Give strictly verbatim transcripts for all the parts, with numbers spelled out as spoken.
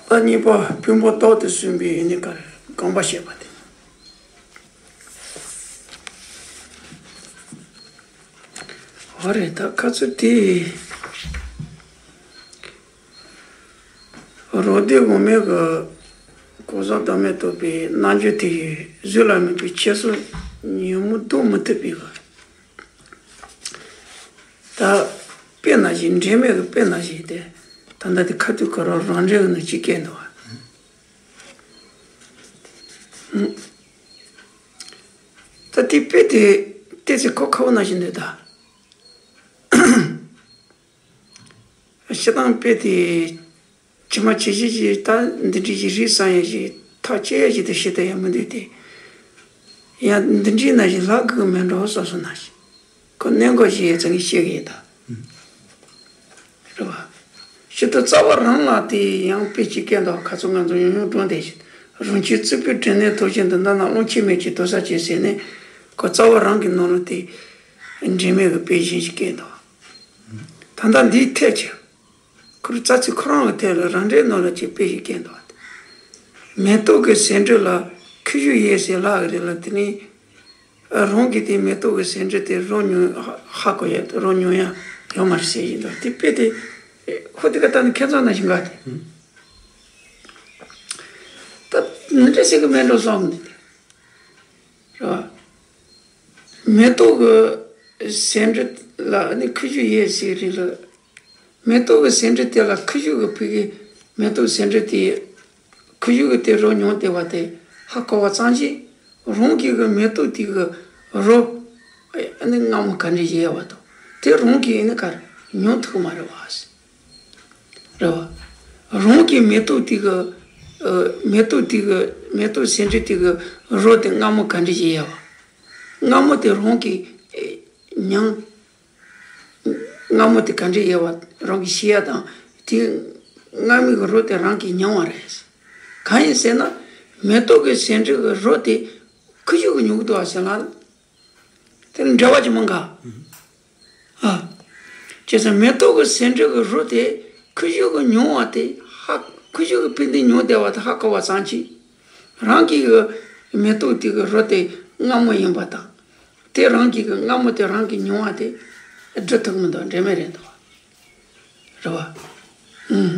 ད་གཉིས་པ་བོན་པོ་བདག་ཏུ་སོན་པའི་ཡིན་ནི་གར་རྐང་པ་བཤད་པ་དེ། འོ་རེད། ད་ཁ་ཚུར་དེ་རོ་སྡེ་དབུ་མའི་གི་གོ་ས་བདག་མེད་རྟོགས་པའི་རྣལ་འབྱོར་དེ་ཡི་གཟུགས་ལ་དམིགས་པའི་ཁྱད་གསོད་ཉོན་མོངས་བཟློག་མི་ཐུབ་པའི་གི། ད་དཔེ་ན་བཞིན། འབྲེལ་མེད་ཀྱི་དཔེ་ན་བཞིན་ཏེ། ད་ལྟ་དེ་ཁ་ཐུག་ཁ་རོག་རང་འབྲེལ་གྱི་ནང་གཅིག་སྐད་འདུག་བ། ད་དེ་དཔེ་དེ་ཏོག་ཙམ་གོ་ཁག་པོ་ན་བཞིན་འདུག་ད། སྤྱིར་བཏང་དཔེ་དེ། ཇི་མ་ཇི་བཞིན་གྱི་ད་འདི་འདྲའི་གི་རིགས་བསམ་ཡས་ཀྱི་ཐག་བཅད་ཡས་ཀྱི་དེ་བཤད་དེ་ཡང་མི་འདུག་སྟེ། ཡང་འདི་འདྲའི་ན་བཞིན་ལྷག་གི་མེད་འགྲོ་བསམ་སོང་ན་ཞིག་ཁོ་གནད་འགག་ཅིག་ཡོད་ཙང་གི་བཤད་གི་ཡིན་ད། རེད་བ། ཞུ་དུ་རྩ་བ་རང་ལ་དེ་ཡང་དཔེ་ཅིག་སྐད་འདུག་ཁ་ཚོ་ང་ཚོ་ཡང་ཡང་སྒྲུང་དེ་བཞིན། རང་ཆས་རྩིག་པའི་དྲི་ནས་ཐོགས་བཞིན་དུ། འདི་ན་རླུང་ཆེ་མེད་ཀྱི་དུར་ས་ཆེ་ཟེར་ནས། ཁོ་རྩ་བ་རང་གི་ནང་ལ་དེ་འབྲེལ་མེད་ཀྱི་དཔེ་བཞིན་ཞིག་སྐད་འདུག་ད་ལྟ་འདིའི་ཐད་ཀྱི། ཁོར་རྩ་ཚིག་ཁོ་རང་གི་ཐད་ལ་རང་འགྲེལ་ནང་ལ་ཅིག་དཔེ་ཞིག་སྐྱེལ་འདུག་བ། མེ་ཏོག་གི་ཟེའུ་འབྲུ་ལ་ཁུ་བྱུག་ཡོད་ཟེར་ལབ་ཀྱི་རེད་ལ། དེ་ནི་རང་གིས་དེ་མེ་ཏོག་གི་ཟེའུ་འབྲུ་དེ་རོ་མྱོང་ཧ་གོ་ཡ། རོ་མྱོང་ཡ་ཡོད་མ་རེད་ཟེར་བཞིན་འདུག་དེ་དཔེ་དེ་ཧོ་དེ་ག་ད་ནི་ཁྱེད་ཚོ་ན་བཞིན་ག་དེ། ད་ནི་འདྲ་ཟེར་གི་མེད་འགྲོ་བསམ་ནས་དེ། རེད་བ། མེ་ཏོག་གི་ཟེའུ་འབྲུ་ལ་ནི་ཁུ་བྱུག་ཡོད་ཟེར་རེད་ལ། མེ་ཏོག་གི་ཟེའུ་འབྲུ་དེ་ལ་ཁུ་བྱུག་གི་ཕུད་ཀྱི་མེ་ཏོག་ཟེའུ་འབྲུ་དེ་ཁུ་བྱུག་གི་དེ་རོ་མྱོང་བསྡད་པ་དེ་ཧ་གོ་བ་ཙམ་གྱིས། རང་གི་གི་མེ་ཏོག་དེ་གི་རོ་ནི་མངར་མོ་ག་འདྲ་ཡོད་པ་དང་། དེ་རང་གིས་ནི་གར་མྱོང་ཐུབ་མ་རེད་བ། རེད་བ། རང་གི་མེ་ཏོག་དེ་གི་ཨ་མེ་ཏོག་དེ་གི་མེ་ཏོག་ཟེའུ་འབྲུ་དེ་གི་རོ་དེ་མངར་མོ་ག་འདྲ་ཡོད་པ། མངར་མོ་དེ་རང་གིས་ཨེ་མྱང་། མངར་མོ་དེ་ག་འདྲ་ཡོད་པ་རང་གིས་ཤེས་ཡ་དང་། དེ་མངར་མོའི་གི་རོ་དེ་རང་གིས་མྱང་བ་རེད། གང་ཡིན་ཟེར་ན། མེ་ཏོག་གི་ཟེའུ་འབྲུ་གི་རོ་དེ་ཁུ་བྱུག་གིས་མྱོང་གི་འདུག་བ་ཟེར་ལ། དེ་ལ་འབྲེལ་བ་ཅིག་མི་འགའ། ཨ། བྱས་ཙང་མེ་ཏོག་གི་ཟེའུ་འབྲུ་གི་རོ་དེ་ཁུ་བྱུག་གིས་མྱོང་བ་དེ་ཧ། ཁུ་བྱུག་གི་ཕུད་འདི་མྱོང་བསྡད་པ་དེ་ཧ་གོ་བ་ཙམ་གྱིས། རང་གི་གི་མེ་ཏོག་དེ་གི་རོ་དེ་མངར་མོ་ཡིན་པ་དང་། དེ་རང་གི་གི་མངར་མོ་དེ་རང་གིས་མྱོང་བ་དེ་སྒྲུབ་ཐུབ་མི་འདུག་འབྲེལ་མེད་རེད་འདུག་རེད་བ། ཨུམ།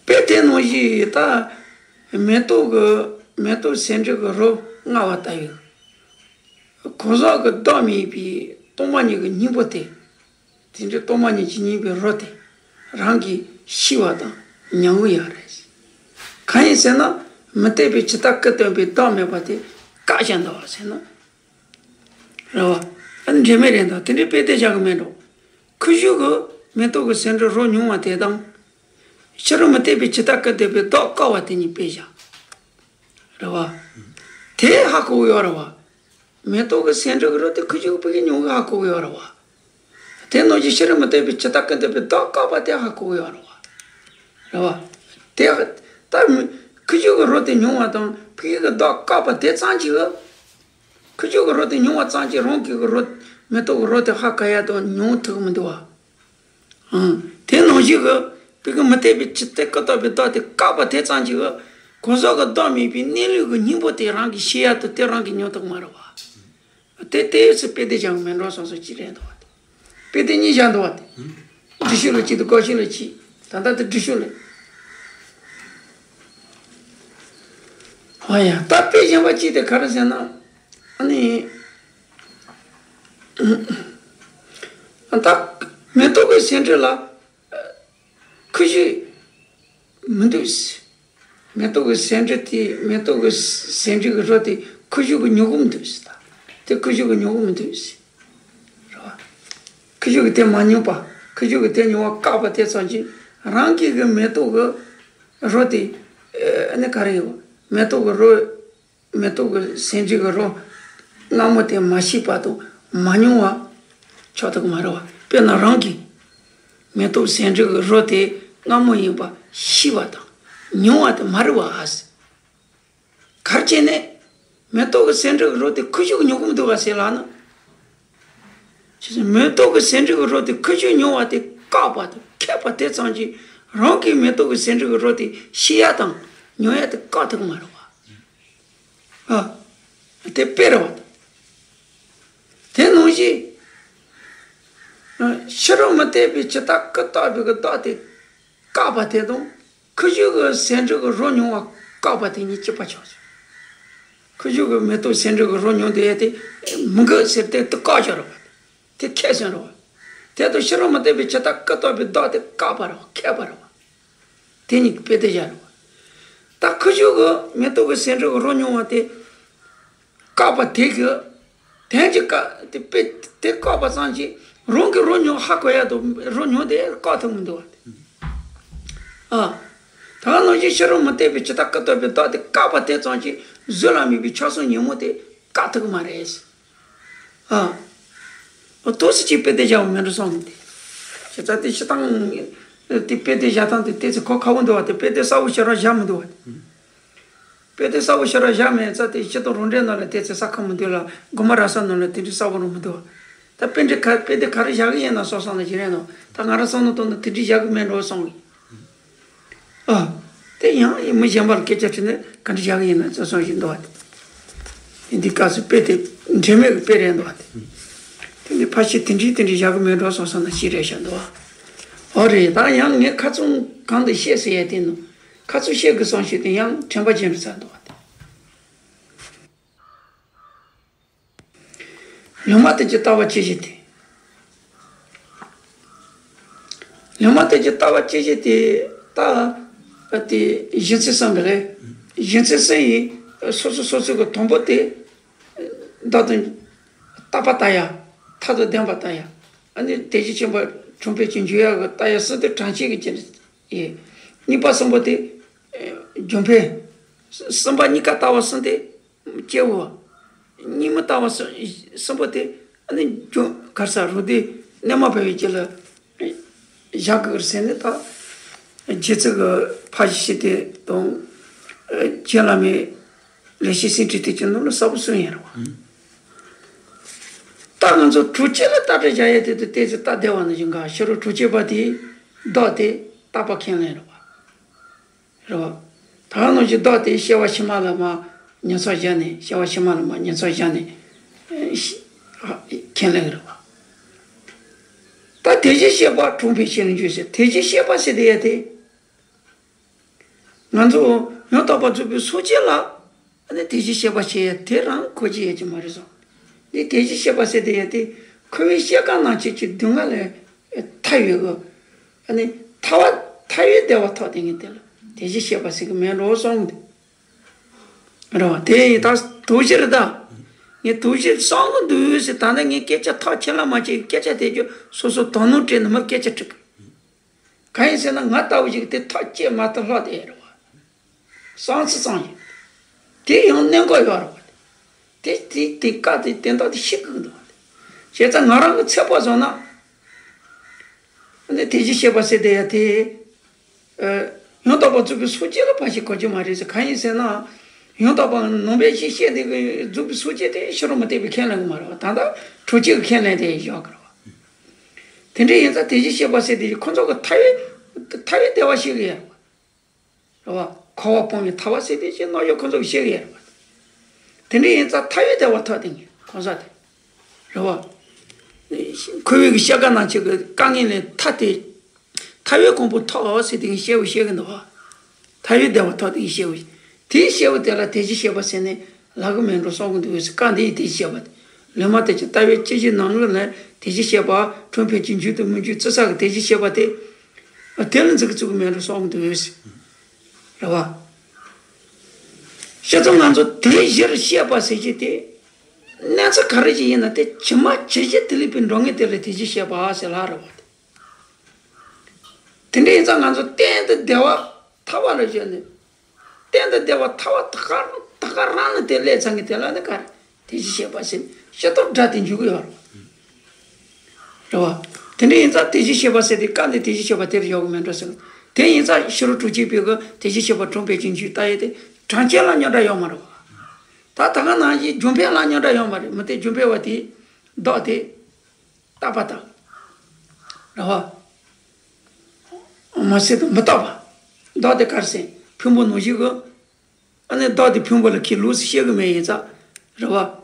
དཔེ་དེ་ནང་བཞིན་ད་མེ་ཏོག་གི་མེ་ཏོག་ཟེའུ་འབྲུ་གི་རོ་མངར་བ་ལྟ་བུའི། གང་ཟག་གི་བདག་མེད་པའི་སྟོང་པ་ཉིད་ཀྱི་སྙིང་པོ་དེ། དེ་འདྲའི་སྟོང་པ་ཉིད་ཀྱི་སྙིང་པོའི་རོ་དེ་རང་གིས་ཤེས་པ་དང་མྱང་གི་ཡོད་རེད། གང་ཡིན་ཟེར་ན། མུ་སྟེགས་པའི་ཇི་ལྟར་སྐུར་བཏབ་པའི་བདག་མེད་པ་དེ་བཀག་བཞག་འདུག་བ་ཟེར་ན། རེད་བ། ཨ་ནི་འབྲེལ་མེད་རེད་འདུག་དེ་འདྲའི་དཔེ་དེ་བཞག་གི་མེད་འགྲོ། ཁུ་བྱུག་གི་མེ་ཏོག་གི་ཟེའུ་འབྲུ་རོ་མྱོང་བ་དེ་དང་། ཕྱི་རོལ་མུ་སྟེགས་པའི་ཇི་ལྟར་སྐུར་བཏབ་པའི་བདག་བཀག་པ་དེ་གཉིས་དཔེ་བཞག་རེད་བ། དེ་ཧ་གོ་གི་ཡོད་རེད་བ། མེ་ཏོག་གི་ཟེའུ་འབྲུ་གི་རོ་དེ་ཁུ་བྱུག་གི་ཕུད་ཀྱིས་མྱོང་གི་ཧ་གོ་གི་ཡོད་རེད་བ། དེ་ནང་བཞིན་ཕྱི་རོལ་མུ་སྟེགས་པའི་ཇི་ལྟར་སྐུར་བཏབ་པའི་བདག་བཀག་པ་དེ་ཧ་གོ་གི་ཡོད་རེད་བ། རེད་བ། དེ་ད་ཁུ་བྱུག་གི་རོ་དེ་མྱོང་བ་དང་ཕུད་ཀྱི་བདག་བཀག་པ་དེ་ཙམ་གྱིས། ཁུ་བྱུག་གི་རོ་དེ་མྱོང་བ་ཙམ་གྱིས་རང་གི་གི་རོ། མེ་ཏོག་གི་རོ་དེ་ཧ་གོ་ཡ་དང་མྱོང་ཐུབ་ཀྱི་མི་འདུག་བ། ཨང་། དེ་ནང་བཞིན་གྱི་ཕུད་ཀྱི་མུ་སྟེགས་པའི་ཇི་ལྟར་སྐུར་བཏབ་པའི་བདག་དེ་བཀག་པ་དེ་ཙམ་གྱིས། གང་ཟག་གི་བདག་མེད་པའི་གནས་ལུགས་ཀྱི་སྙིང་པོ་དེ་རང་གིས་ཤེས་ཡ་དང་དེ་རང་གིས་མྱོང་ཐུབ་མ་རེད་བ། དེ་ལྟས་ཡོད་ཚེ་དཔེ་དེ་ཅང་མེད་འགྲོ་བསམ་སོ་ཅི་རེད་འདུག་བ། དེ་དཔེ་དེ་གཉིས་བཞག་འདུག་བ། དེ་འབྲི་ཤོག་ལ་གཅིག་དང་ཀ་ཤོག་ལ་གཅིག་ད་ལྟ་དེ་འབྲི་ཤོག་ལ། ཨ་ཡ། ད་དཔེ་གཞན་པ་གཅིག་དེ་ག་རེ་ཟེར་ན། ཨ་ནི། ད་མེ་ཏོག་གི་ཟེའུ་འབྲུ་ལ་ཁུ་བྱུག་མི་འདུག་ཟེར། མེ་ཏོག་གི་ཟེའུ་འབྲུ་དེ། མེ་ཏོག་གི་ཟེའུ་འབྲུ་གི་རོ་དེ་ཁུ་བྱུག་གིས་མྱོང་གི་མི་འདུག་ཟེར། ད་དེ་ཁུ་བྱུག་གིས་མྱོང་གི་མི་འདུག་ཟེར། རེད་བ། ཁུ་བྱུག་གིས་དེ་མ་མྱོང་བ། ཁུ་བྱུག་གིས་དེ་མྱོང་བ་བཀག་པ་དེ་ཙམ་གྱིས་རང་གི་གི་མེ་ཏོག་གི་རོ་དེ། ཨ་ནི་ག་རེ་ཡོད། མེ་ཏོག་གི་རོ། མེ་ཏོག་གི་ཟེའུ་འབྲུ་གི་རོ་མངར་མོ་དེ་མ་ཤེས་པ་དང་མ་མྱོང་བ་ཆགས་ཐུབ་ཀྱི་མ་རེད་བ། དཔེར་ན་རང་གིས་མེ་ཏོག་ཟེའུ་འབྲུ་གི་རོ་དེ་མངར་མོ་ཡིན་པ་ཤེས་པ་དང་མྱོང་བ་དེ་མ་རེད་བ། ཨ་ཟེར། ག་རེ་བྱས་ནས་མེ་ཏོག་གི་ཟེའུ་འབྲུ་གི་རོ་དེ་ཁུ་བྱུག་གིས་མྱོང་གི་མི་འདུག་ག་ཟེར་ལབ་ན། བྱས་ཙང་མེ་ཏོག་གི་ཟེའུ་འབྲུ་གི་རོ་དེ་ཁུ་བྱུག་མྱོང་བ་དེ་བཀག་པ་དང་ཁེགས་པ་དེ་ཙམ་གྱིས་ རང་གི་མེ་ཏོག་གི་ཟེའུ་འབྲུ་གི་རོ་དེ་ཤེས་ཡ་དང་མྱོང་ཡ་དེ་བཀག་ཐུབ་ཀྱི་མ་རེད་བ། ཨ། དེ་དཔེ་རེད་བ། དེ་ནང་བཞིན། ཕྱི་རོལ་མུ་སྟེགས་པའི་ཇི་ལྟར་ཀུན་བརྟགས་པའི་གི་བདག་དེ་བཀག་པ་དེ་དང་། ཁུ་བྱུག་གི་ཟེའུ་འབྲུ་གི་རོ་མྱོང་བ་བཀག་པ་དེ་གཉིས་གཅིག་པ་ཆགས་སོང་། ཁུ་བྱུག་གི་མེ་ཏོག་ཟེའུ་འབྲུ་གི་རོ་མྱོང་དེ་ཡ་དེ་མི་དགོས་ཟེར་ཏེ་དེ་བཀག་བཞག་རེད་བ། དེ་ཁས་ཟིན་རེད་བ། དེ་དང་ཕྱི་རོལ་མུ་སྟེགས་པའི་ཇི་ལྟར་ཀུན་བརྟགས་པའི་བདག་དེ་བཀག་པ་རེད་བ། ཁས་པ་རེད་བ། དེ་གཉིས་ཀྱི་དཔེ་དེ་བཞག་རེད་བ། ད་ཁུ་བྱུག་གི་མེ་ཏོག་གི་ཟེའུ་འབྲུ་གི་རོ་མྱོང་བ་དེ་བཀག་པ་དེ་གི། དོན་གྱི་བཀག་དེ་དཔེ་དེ་བཀག་པ་ཙམ་གྱིས་རང་གི་རོ་མྱོང་ཧ་གོ་ཡ་དང་རོ་མྱོང་དེ་བཀག་ཐུབ་མི་འདུག་བ། ཨ། ད་ག་ནང་བཞིན་ཕྱི་རོལ་མུ་སྟེགས་པའི་ཇི་ལྟར་ཀུན་བརྟགས་པའི་བདག་དེ་བཀག་པ་དེ་ཙམ་གྱིས་གཟུགས་ལ་དམིགས་པའི་ཆགས་སོགས་ཉོན་མོངས་དེ་བཀག་ཐུབ་ཀྱི་མ་རེད། ཨ། འོ་དོ་སི་ཅིག་དཔེ་དེ་བཞག་པ་མིན་འགྲོ་བསམ་གི། དེ་བྱས་ཙང་དེ་སྤྱིར་བཏང་དེ་དཔེ་དེ་བཞག་སྟངས་དེ་ཏོག་ཙམ་གོ་ཁག་པོ་འདུག་བ། དེ་དཔེ་དེ་གསལ་པོ་ཞེ་དྲག་བཞག་མི་འདུག་བ། དཔེ་དེ་གསལ་པོ་ཞེ་དྲག་བཞག་མེད་ཙང་དེ་སྤྱིར་བཏང་རང་འགྲེལ་ནང་ལ་དེ་ཚོ་གསལ་ཁ་མི་འདུག་ལ། དགོངས་པ་རབ་གསལ་ནང་ལ་དེ་འདྲ་གསལ་པོ་རང་མི་འདུག་བ། ད་དཔེ་འདི་ག་དཔེ་དེ་ག་རེ་བཞག་གི་ཡིན་ན་སོ་སོ་ན་ཞིག་རེད་ནོ། ད་ང་རང་བསམ་བློ་གཏོང་ན་དེ་འདྲ་བཞག་གི་མེད་འགྲོ་བསམ་གི། ཨ། དེ་ཡང་མི་གཞན་པ་ལ་སྐད་ཆ་དྲིས་ནས་ག་འདྲ་བཞག་གི་ཡིན་ན་ཚོད་སོང་ཞིག་འདུག་བ། དེ་འདི་སྐབས་སུ་དཔེ་དེ་འབྲེལ་མེད་ཀྱི་དཔེ་རེད་འདུག་བ། དེ་དེ་འདི་ཕལ་ཆེར་དེ་འདྲའི་དེ་འདྲའི་བཞག་གི་མེད་འགྲོ་བསམ་སོང་ན་ཞིག་རེད་བཞག་འདུག་བ། ཨོ་རེད། ད་ཡང་ངས་ཁ་ཚོན་གང་དུ་བཤད་ཟེར་ཡ་དེ་ནི་ཁ་ཚོན་བཤད་དགོས་བསམ་ཞིག་དེ་ཡང་དྲན་པ་བརྗེད་འགྲོ་ཚར་འདུག་བ། ལུང་མ་དེ་ཀྱི་ལྟ་བ་ཇི་བཞིན་ཏེ། ལུང་མ་དེ་ཀྱི་ལྟ་བ་ཇི་བཞིན་ཏེ། ད་དེ་གཞི་མཚན་གསུམ་པ་རེད། གཞི་མཚན་གསུམ་ཡིན། སོ་སོ་སོ་སོ་གི་དང་པོ་དེ་བདག་དང་རྟག་པ་ལྟ་ཡ། མཐའ་དང་ལྡན་པ་ལྟ་ཡ། ཨ་ནི་དེ་བཞིན་གཤེགས་པ་དྲུང་ཕན་གྱི་འཇུག་ཡ་གི་ལྟ་ཡ་གསུམ་དེ་དྲན་ཤེས་ཀྱི་རྐྱེན་ཡིན། གཉིས་པ་གསུམ་པོ་དེ་རྒྱུ་འབྲས། གསུམ་པ་གཉིས་ཀ་ལྟ་བ་གསུམ་དེ། སྐྱེ་བོ། གཉིས་མི་ལྟ་བ་གསུམ་གསུམ་པོ་དེ་ཨ་ནི་རྒྱུ་གར་ས་རུ་དེ་གནས་མ་པ་བའི་རྒྱུད་ལ་བཞག་གི་ཟེར་ནས་ད་རྗེ་བཙུན་གྱི་ཕ་གཞིས་བྱེས་དེ་དང་རྗེ་བླ་མའི་ལེགས་བཤད་སེང་ཁྲི་དེ་ཀྱི་ནང་ལ་གསལ་པོ་གསུངས་ཡོད་རེད་བ། ད་ང་ཚོ་དྲུག་སྐྱེས་ལ་ལྟ་བྲལ་བྱ་ཡས་དེ་དུ་ཏོག་ཙམ་ལྟ་བདེ་བ་ནི་བཞིན་ག་ཕྱི་རོལ་དྲུག་སྐྱེས་པ་དེ་བདག་དེ་རྟག་པ་ཁས་ལེན་རེད་བ། རེད་བ། ད་ག་ནང་བཞིན་བདག་དེ་སྐྱེ་བ་ཕྱི་མ་ལ་མ་ཉེར་ཚགས་བཞག་ནས་སྐྱེ་བ་ཕྱི་མ་ལ་མ་ཉེར་ཚགས་བཞག་ནས་ཨེ་ཤི་ཨ་ཁས་ལེན་རེད་བ། ད་དེ་བཞིན་གཤེགས་པ་དྲུང་ཕན་གྱི་ལུང་བརྒྱུད་ཟེར། དེ་བཞིན་གཤེགས་པ་ཟེར་དེ་ཡ་དེ། ང་ཚོ་ཡང་དག་པར་རྫོགས་པའི་སངས་རྒྱས་ལ་ཨ་ནི་དེ་བཞིན་གཤེགས་པ་ཞེས་ཡ་དེ་རང་གོ་རྒྱུ་ཡོད་ཀྱི་མ་རེད་སོ། འདི་དེ་བཞིན་གཤེགས་པ་ཟེར་དེ་ཡ་དེ་འཁོར་བའི་སྐྱེ་རྒ་ན་འཆི་གི་སྡུག་བསྔལ་ལས་ཐར་ཡོད་གི། ཨ་ནི་ཐར་བ་ཐར་བའི་བདེ་བ་ཐོབ་དེ་ངས་དེ་ལ་དེ་བཞིན་གཤེགས་པ་ཟེར་གི་མེད་འགྲོ་བསམ་གི་འདུག་རེད་བ། དེ་ཡིན་ད་དོགས་གཞི་རེད་ད། ངས་དོགས་གཞི་བསམ་གི་འདུག་ཟེར། ད་ནི་ངས་སྐད་ཆ་ཐག་ཆད་ལ་མ་ཆད་སྐད་ཆ་དེ་རྒྱུ་སོ་སོ་དོ་སྣང་སྤྲད་ནས་མར་སྐད་ཆ་དྲི་གི། གང་ཡིན་ཟེར་ན་ང་ལྟ་བུ་ཞིག་དེ་ཐག་བཅད་མ་ཐུབ་ལྷག་དེ་རེད་བ། བསམ་ཚུལ་ཙམ་ཡིན། དེ་ཡང་གནད་འགག་ཡོད་རེད་བ། དེ་དེ་དེ་བཀག་དེ་དེ་འདྲ་དེ་ཤི་གི་འདུག་བ། བྱས་ཙང་ང་རང་གི་ཚད་པ་བཟུང་ན། འདི་དེ་བཞིན་གཤེགས་པ་ཟེར་དེ་ཡ་དེ། ཡང་དག་པར་རྫོགས་པའི་སངས་རྒྱས་ལ་ཕར་ཞིག་གོ་རྒྱུ་མ་རེད་ཟེར། གང་ཡིན་ཟེར་ན། ཡང་དག་པར་ནང་པའི་ཞིག་བཤད་དེ་གི་རྫོགས་པའི་སངས་རྒྱས་དེ་ཕྱི་རོལ་མུ་སྟེགས་པའི་ཁས་ལེན་གི་མ་རེད་བ། ད་ལྟ་དྲུག་སྐྱེས་ཀྱི་ཁས་ལེན་དེ་བཞག་གི་རེད་བ། དེ་འདྲ་ཡིན་ཙང་དེ་བཞིན་གཤེགས་པ་ཟེར་དེ་ཁོ་ཚོ་གི་ཐར་བའི་ཐར་བའི་བདེ་བ་ཤེས་གི་ཡོད་རེད་བ། རེད་བ། འཁོར་བ་སྤོང་བའི་ཐར་བ་ཟེར་དེ་ཅི་རྣམ་དཔྱོད་ཁོ་ཚོ་གི་ཤེས་གི་ཡོད་རེད་བ། དེ་འདྲ་ཡིན་ཙང་ཐར་བའི་བདེ་བ་ཐོབ་དེ་ངས་གང་ཟག་དེ། རེད་བ། འཁོར་བའི་གི་སྐྱེ་རྒ་ན་འཆི་གི་དཀའ་ངལ་ལས་ཐར་ཏེ། ཐར་པའི་གོ་འཕང་ཐོབ་ཟེར་དེ་ངས་བཤད་པ་བཤད་གི་འདུག་བ། ཐར་པའི་བདེ་བ་ཐོབ་དེ་ངས་བཤད་པ། དེའི་བཤད་པ་དེ་ལ་དེ་བཞིན་གཤེགས་པ་ཟེར་ནས་ལབ་གི་མེད་འགྲོ་བསམ་གི་འདུག་ཟེར། བཀའ་འདི་ཡིས་དེ་བཤད་པ་དེ། ལུང་མ་དེ་ཀྱི་ལྟ་བའི་སྤྱི་གཞི་ནང་ལོགས་ལ་དེ་བཞིན་གཤེགས་པ་དྲུང་ཕན་གྱི་མཇུག་ཏུ་མི་མཇུག་ཙི་ས་གི་དེ་བཞིན་གཤེགས་པ་དེ། དེ་ལ་འཛིན་གི་བཙུགས་གི་མེད་འགྲོ་བསམ་གི་འདུག་ཟེར། རེད་བ། བཤད་ཙང་ང་ཚོ་དེ་བཞིན་གཤེགས་པ་ཟེར་གྱི་དེ། གནས་ཚུལ་ག་རེ་ཞིག་ཡིན་ན་དེ་ཇི་མ་ཇི་བཞིན་དེ་ལས་པའི་འགྲོ་ངེས་དེ་ལ་དེ་བཞིན་གཤེགས་པ་ཟེར་ལབ་རེད་བ། དེ་འདྲ་ཡིན་ཙང་ང་ཚོ་གཏན་དུ་བདེ་བ་ཐར་བ་ལ་བཞག་ནས། གཏན་དུ་བདེ་བ་ཐར་བ་ད་ག་ད་ག་རང་ལ་དེ་སླེབས་ཚར་མཁན་དེ་ལ་ནི་ག་རེ་དེ་བཞིན་གཤེགས་པ་ཟེར་ཤེས་རྟོགས་སྒྲ་དེ་འཇུག་གི་ཡོད་རེད་བ། དེ་འདྲ་ཡིན་ཙང་དེ་བཞིན་གཤེགས་པ་ཟེར་དེ་བཀའ་འདི་དེ་བཞིན་གཤེགས་པ་དེར་ཡོད་གི་མེད་འགྲོ་ཟེར། དེ་ཡིན་ཙང་ཕྱི་རོལ་དྲུག་སྐྱེས་པའི་གི་དེ་བཞིན་གཤེགས་པ་དྲུང་ཕན་གྱི་མཇུག་ལྟ་ཡས་དེ་གྲངས་ཅན་ལ་རྙོག་དྲ་ཡོད་མ་རེད་བ། ད་ད་ག་ནང་བཞིན་རྒྱུ་འབྲས་ལ་རྙོག་དྲ་ཡོད་མ་རེད། མུ་སྟེགས་རྒྱུ་འབྲས་བ་དེ་བདག་དེ། རྟག་པ་དང་། རེད་བ། མ་ཟད་དུ་མི་རྟག་པ། བདག་དེ་ག་རེ་ཟེར། ཕུང་པོ་ནང་བཞིན་གྱི། ཨ་ནི་བདག་དེ་ཕུང་པོ་ལ་ཁས་ལོགས་སུ་བཤད་གི་མེད་ཡིན་ཙང་། རེད་བ།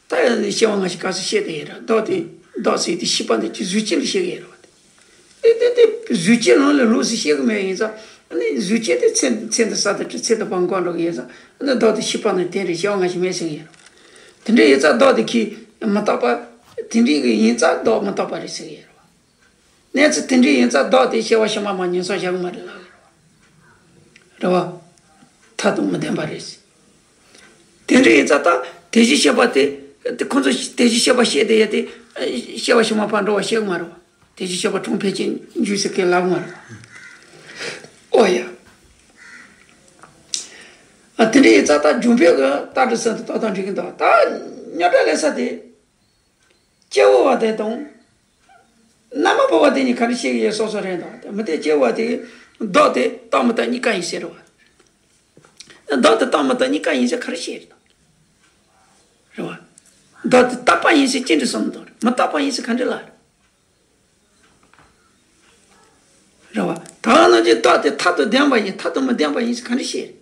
ད་ཡང་སྐྱེ་བ་སྔ་ཕྱི་ག་ཚོད་བཤད་དེ་ཡིན་ར། བདག་དེ་བདག་ཟེར་དེ་ཤེས་པ་འདི་ཀྱི་གཟུགས་ཅན་ལ་བཤད་གི་ཡིན་ར་བ། དེ་དེ་དེ་གཟུགས་ཅན་ནང་ལ་ལོགས་སུ་བཤད་གི་མེད་ཡིན་ཙང་། ཨ་ནི་གཟུགས་ཅན་དེ་ཚེ་ཚེ་འདི་ས་དང་བྲལ། ཚེ་འདི་བར་འགོག་འགྲོ་གི་ཡིན་ཙང་། ཨ་ནི་བདག་དེ་ཤེས་པ་ནི་དེ་རེད། སྐྱེ་བ་སྔ་ཕྱི་མེད་ཟེར་གི་ཡིན་ར་བ། དེ་འདྲ་ཡིན་ཙང་བདག་དེ་ཁས་མི་རྟག་པ། དེ་འདྲ་གི་ཡིན་ཙང་བདག་མི་རྟག་པ་རེད་ཟེར་གི་ཡིན་ར་བ། གནས་ཚུལ་དེ་འདྲ་ཡིན་ཙང་བདག་དེ་སྐྱེ་བ་ཕྱི་མ་མར་ཉམས་སུ་བཞག་གི་མ་རེད་ལབ་གི་རེད་བ། རེད་བ། མཐར་ཐུག་མི་བདེན་པ་རེད། དེ་འདྲ་ཡིན་ཙང་ད་དེ་བཞིན་གཤེགས་པ་དེ། དེ་ཁོང་ཚོ་དེ་བཞིན་གཤེགས་པ་བཤད་དེ་ཡ་དེ། སྐྱེ་བ་ཕྱི་མ་ཕར་འགྲོ་བ་བཤད་གི་མ་རེད་བ། དེ་བཞིན་གཤེགས་པ་གྲོང་འཕེལ་ཅིང་འབྱུང་ཟེར་གི་ལབ་གི་མ་རེད་བ། ཨོ་ཡ། ཨ་དེ་འདྲ་ཡིན་ཙང་ད་འབྱུང་པོའི་གི་ལྟ་གྲུབ་ཟེར་དུ་ཏག་ཏག་འགྲིག་གི་འདུག་ད་རྙོག་དྲ་ལས་ས་དེ། སྐྱེ་བོ་བ་དེ་དང་། རྣམ་པར་བུ་བ་དེ་གཉིས་ག་རེ་བཤད་ཀྱི་ཡོད་སོ་སོ་རེད་འདུག་དེ་མུ་སྟེགས་སྐྱེ་བོ་བ་དེ་གིས་བདག་དེ་རྟག་མི་རྟག་གཉིས་ཀ་ཡིན་ཟེར་རེད་བ། བདག་དེ་རྟག་མི་རྟག་གཉིས་ཀ་ཡིན་ཟེར་ག་རེ་བཤད་རེད། རེད་བ། བདག་དེ་རྟག་པ་ཡིན་ཟེར་ཅི་འདྲ་གསུངས་འདུག་མི་རྟག་པ་ཡིན་ཟེར་ག་འདྲ་ལབ་རེད། རེད་བ། ད་ག་ནང་བཞིན་བདག་དེ་མཐར་ཐུག་བདེན་པ་ཡིན། མཐར་ཐུག་མི་བདེན་པ་ཡིན་ཟེར་ག་འདྲ་བཤད་རེད།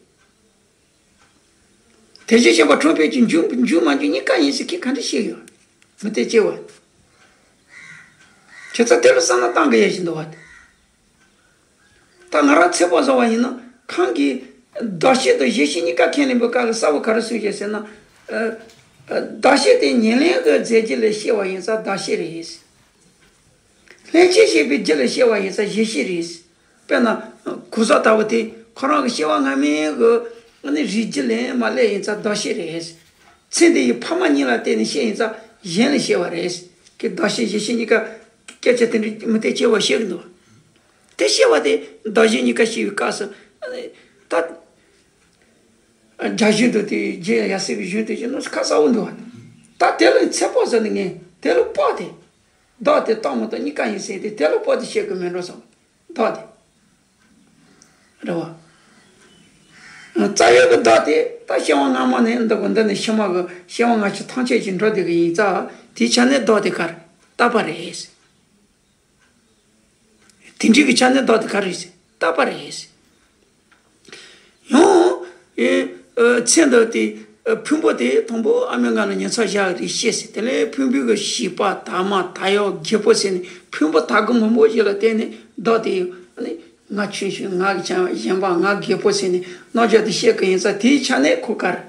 དེ་བཞིན་གཤེགས་པ་གྲོང་འཕེལ་ཅིང་འབྱུང་འབྱུང་མ་འབྱུང་གཉིས་ཀ་ཡིན་ཟེར་ཁྱེད་ག་འདྲ་བཤད་ཡོད། མུ་སྟེགས་སྐྱེ་བོ། ཁྱེད་ཚོ་དེ་ལ་བསམ་བློ་བཏང་གི་ཡོད་བཞིན་འདུག་བ། ད་ང་རང་ཚེ་དཔག་བཟོ་བ་ཡིན་ན་གང་གིས་བདག་བསྐྱེད་དང་གཞན་བསྐྱེད་གཉིས་ཀ་ཁས་ལེན་པའི་སྐབས་ལ་གསལ་པོ་ག་རེ་གསུངས་ཤག་ཟེར་ན། ཨ་ཨ་བདག་བསྐྱེད་དེ་ཉེར་ལེན་གྱི་རྫས་རྒྱུད་ལ་སྐྱེ་བ་ཡིན་ཙང་བདག་བསྐྱེད་རེད། ལྷན་ཅིག་སྐྱེས་པའི་རྒྱུད་ལ་སྐྱེ་བ་ཡིན་ཙང་གཞན་བསྐྱེད་རེད། དཔེར་ན། གོས་ཟག་ལྟ་བུ་དེ་ཁོ་རང་གི་སྐྱེ་བ་སྔ་མའི་གི་ཨ་ནི་རིགས་རྒྱུད་ལས་མར་སླེབས་ཡིན་ཙང་བདག་བསྐྱེད་རེད། ཚེ་འདི་ཡི་ཕ་མ་གཉིས་ལ་བརྟེན་ནས་སྐྱེ་ཡིན་ཙང་གཞན་ལ་སྐྱེ་བ་རེད། ཀྱི་བདག་བསྐྱེད་གཞན་བསྐྱེད་གཉིས་ཀ་སྐད་ཆ་དེ་འདྲ་མུ་སྟེགས་སྐྱེ་བོ་བཤད་གི་འདུག་དེ་སྐྱེ་བ་དེ་བདག་གཞན་གཉིས་ཀ་སྐྱེ་བའི་སྐབས་སུ། ཨ་ནི་ད། རྒྱ་གཞུང་དུ་དེ་རྗེ་ཡབ་སྲས་པའི་གཞུང་དུ་བཞུགས་ན་ཁ་གསལ་པོ་འདུག་ད་དེ་ལ་ཚེ་དཔག་ཟེར་ནས་ངས་དེ་ལ་དཔག་སྟེ། བདག་དེ་རྟག་མི་རྟག་གཉིས་ཀ་ཡིན་ཟེར་ཏེ་དེ་ལ་དཔག་སྟེ་བཤད་གི་མེད་འགྲོ་བསམ། བདག་དེ། རེད་བ། རྩ་བའི་གི་བདག་དེ་ད་སྐྱེ་བ་སྔ་མ་ནས་འདི་གི་འདི་ནས་ཕྱི་མ་གི་སྐྱེ་བ་སྔ་ཕྱི་ཐམས་ཅད་ཀྱི་འགྲོ་བསྡད་གི་ཡིན་ཙང་དེའི་ཆ་ནས་བདག་དེ་ག་རེ་རྟག་པ་རེད། དེ་འདྲའི་གི་ཆ་ནས་བདག་དེ་ག་རེ་ཟེར། རྟག་པ་རེད་ཟེར། ཡང་། ཨེ། ཨ་ཚེ་འདི་དེ། ཨ་ཕུང་པོ་དེ་དང་པོ་ཨ་མའི་མངལ་ལ་ཉིན་མཚན་བཞག་རེད་ཤེས་ཟེར། དེ་ལས་ཕུང་པོའི་གི་བྱིས་པ་དར་མ་དར་ཡག་རྒད་པོ་ཟེར་ནས་ཕུང་པོ་དར་གི་མང་པོ་ཞིག་ལ་བརྟེན་ནས་བདག་དེ་ཡང་ནི་ང་ཆུང་ཆུང་ང་གི་ཅང་གཞན་པ་ང་རྒད་པོ་ཟེར་ནས་རྣམ་གཞག་དེ་བཤད་གི་ཡིན་ཙང་དེའི་ཆ་ནས་ཁོ་ག་རེ།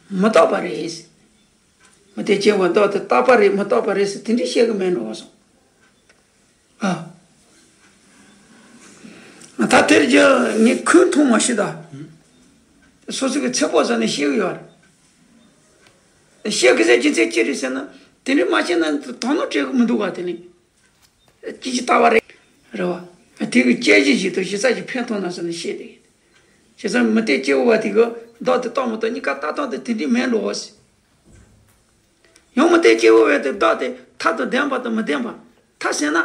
མི་རྟག་པ་རེད་ཟེར། མུ་སྟེགས་སྐྱེ་བོ་བདག་དེ་རྟག་པ་རེད་མི་རྟག་པ་རེད་ཟེར་དེ་འདྲ་བཤད་གི་མེད་འགྲོ་བསམ། ཨ། ད་དེར་རྒྱུ་ངས་ཁུངས་མཐོང་མ་ཤེས་ད། སོ་སོ་གི་ཚེ་དཔག་ཟ་ནས་བཤད་གི་ཡོད་རེད། བཤད་གི་ཟེར་རྒྱུ་མཚན་ཅི་རེད་ཟེར་ན། དེ་འདྲ་མ་བཤད་ན་དོན་དག་འཕྲད་གི་མི་འདུག་ག་དེ་ནི། ཅི་ཞིག་ལྟ་བ་རེད། རེད་བ། དེ་གི་དཔྱད་གཞི་ཞིག་ཏུ་ཞིབ་ཚགས་ཀྱི་ཕན་ཐོགས་ན་ཟེར་ནས་བཤད་དེ། བྱས་ཙང་མུ་སྟེགས་སྐྱེ་བོ་བ་དེ་གི་བདག་དེ་རྟག་མི་རྟག་གཉིས་ཀ་ལྟ་སྟངས་དེ་དེ་འདྲ་མེད་འགྲོ་ཟེར། ཡང་མུ་སྟེགས་སྐྱེ་བོ་བས་དེ་བདག་དེ་མཐར་ཐུག་བདེན་པ་དང་མི་བདེན་པ། མཐའ་ཟེར་ན།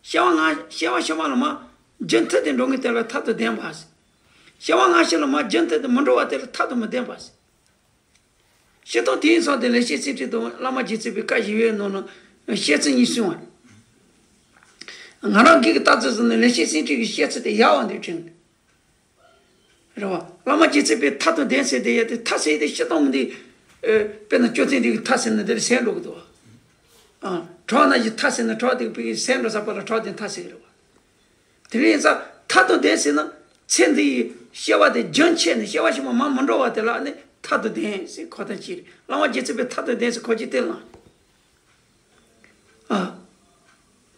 སྐྱེ་བ་སྔ་སྐྱེ་བ་ཕྱི་མ་ལ་མར་རྒྱུན་མཐུད་དེ་འགྲོ་ངེས་དེ་ལ་མཐར་ཐུག་བདེན་པ་ཟེར། སྐྱེ་བ་སྔ་ཕྱི་ལ་མར་རྒྱུན་མཐུད་དེ་མི་འགྲོ་བ་དེ་ལ་མཐར་ཐུག་མི་བདེན་པ་ཟེར། སྤྱིར་བཏང་དེའི་མཚམས་དེ་ལེགས་བཤད་སེང་ཕྲེང་དང་བླ་མ་རྗེ་བཙུན་པའི་བཀའ་བཞི་པའི་ནང་ན་བཤད་ཚུལ་གཉིས་གསུངས་པ་རེད། ང་རང་སྒེར་གྱི་ལྟ་ཚུལ་ཟེར་ན་ལེགས་བཤད་སེང་ཕྲེང་གི་བཤད་ཚུལ་དེ་ཡག་པ་འདུག་དྲན། རེད་བ། བླ་མ་རྗེ་བཙུན་པས་མཐར་ཐུག་བདེན་ཟེར་དེ་ཡ་དེ་མཐའ་ཟེར་དེ་སྤྱིར་བཏང་མི་འདུག་དཔེར་ན་སྐྱོ་ཚན་འདི་གི་མཐའ་ཟེར་ན་འདིར་ཟད་འགྲོ་གི་འདུག་བ། ཨ། བྲག་ན་གི་མཐའ་ཟེར་ན་བྲག་དེ་གི་ཟད་འགྲོ་ས་པ་ལ་བྲག་དེ་མཐའ་ཟེར་གི་རེད་བ། དེ་རིང་ཡིན་ཙང་མཐར་ཐུག་བདེན་ཟེར་ན་ཚེ་འདི་ཡི་སྐྱེ་བ་དེ་རྒྱུན་ཆད་ནས་སྐྱེ་བ་ཕྱི་མ་མར་མི་འགྲོ་བ་དེ་ལ་ནི་མཐར་ཐུག་བདེན་ཟེར་གོ་ཐབས་ཅིག་རེད། བླ་མ་རྗེ་བཙུན་པས་མཐར་ཐུག་བདེན་ཟེར་གོ་རྒྱུ་དེ་ལ། ཨ།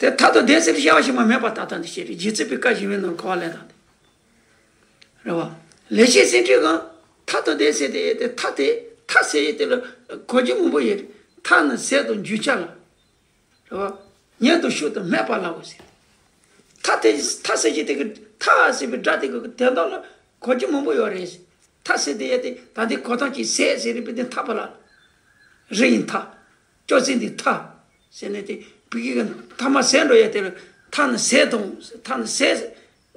དེ་མཐར་ཐུག་བདེན་ཟེར་སྐྱེ་བ་ཕྱི་མ་མེད་པ་ལྟ་སྟངས་དེ་ཤེས་རེད། རྗེ་བཙུན་པའི་བཀའ་བཞི་པའི་ནང་གོ་བ་ལེན་སྟངས་དེ། རེད་བ། ལེགས་བཤད་སེང་ཕྲེང་གང་མཐར་ཐུག་བདེན་ཟེར་དེ་དེ་མཐའ་དེ་མཐའ་ཟེར་ཡས་དེ་ལ་གོ་རྒྱུ་མང་པོ་ཡོད་རེད། མཐའ་ནི་ཟད་དང་འགྱུར་བྱ་ལ། རེད་བ། ཉིད་དུ་ཤུགས་དང་མེད་པ་ལའོ་ཟེར། མཐའ་དེ་མཐའ་ཟེར་གྱི་དེ་གི་མཐའ་ཟེར་བའི་སྒྲ་དེ་གི་དོན་དག་ལ་གོ་རྒྱུ་མང་པོ་ཡོད་རེད། མཐའ་ཟེར་དེ་ཡ་དེ་ད་དེ་གོ་སྟངས་ཀྱི་ཟད་ཟེར་རེད་པས་དེ་མཐའ་པ་ལ། རི་ཡི་མཐའ། ཅོག་ཙེ་འདི་མཐའ། ཟེར་ནས་དེ་བི་གི་གི་མཐའ་མ་ཟད་འགྲོ་ཡ་དེ་ལ་མཐའ་ནི་ཟད་དང་མཐའ་ནི་ཟད།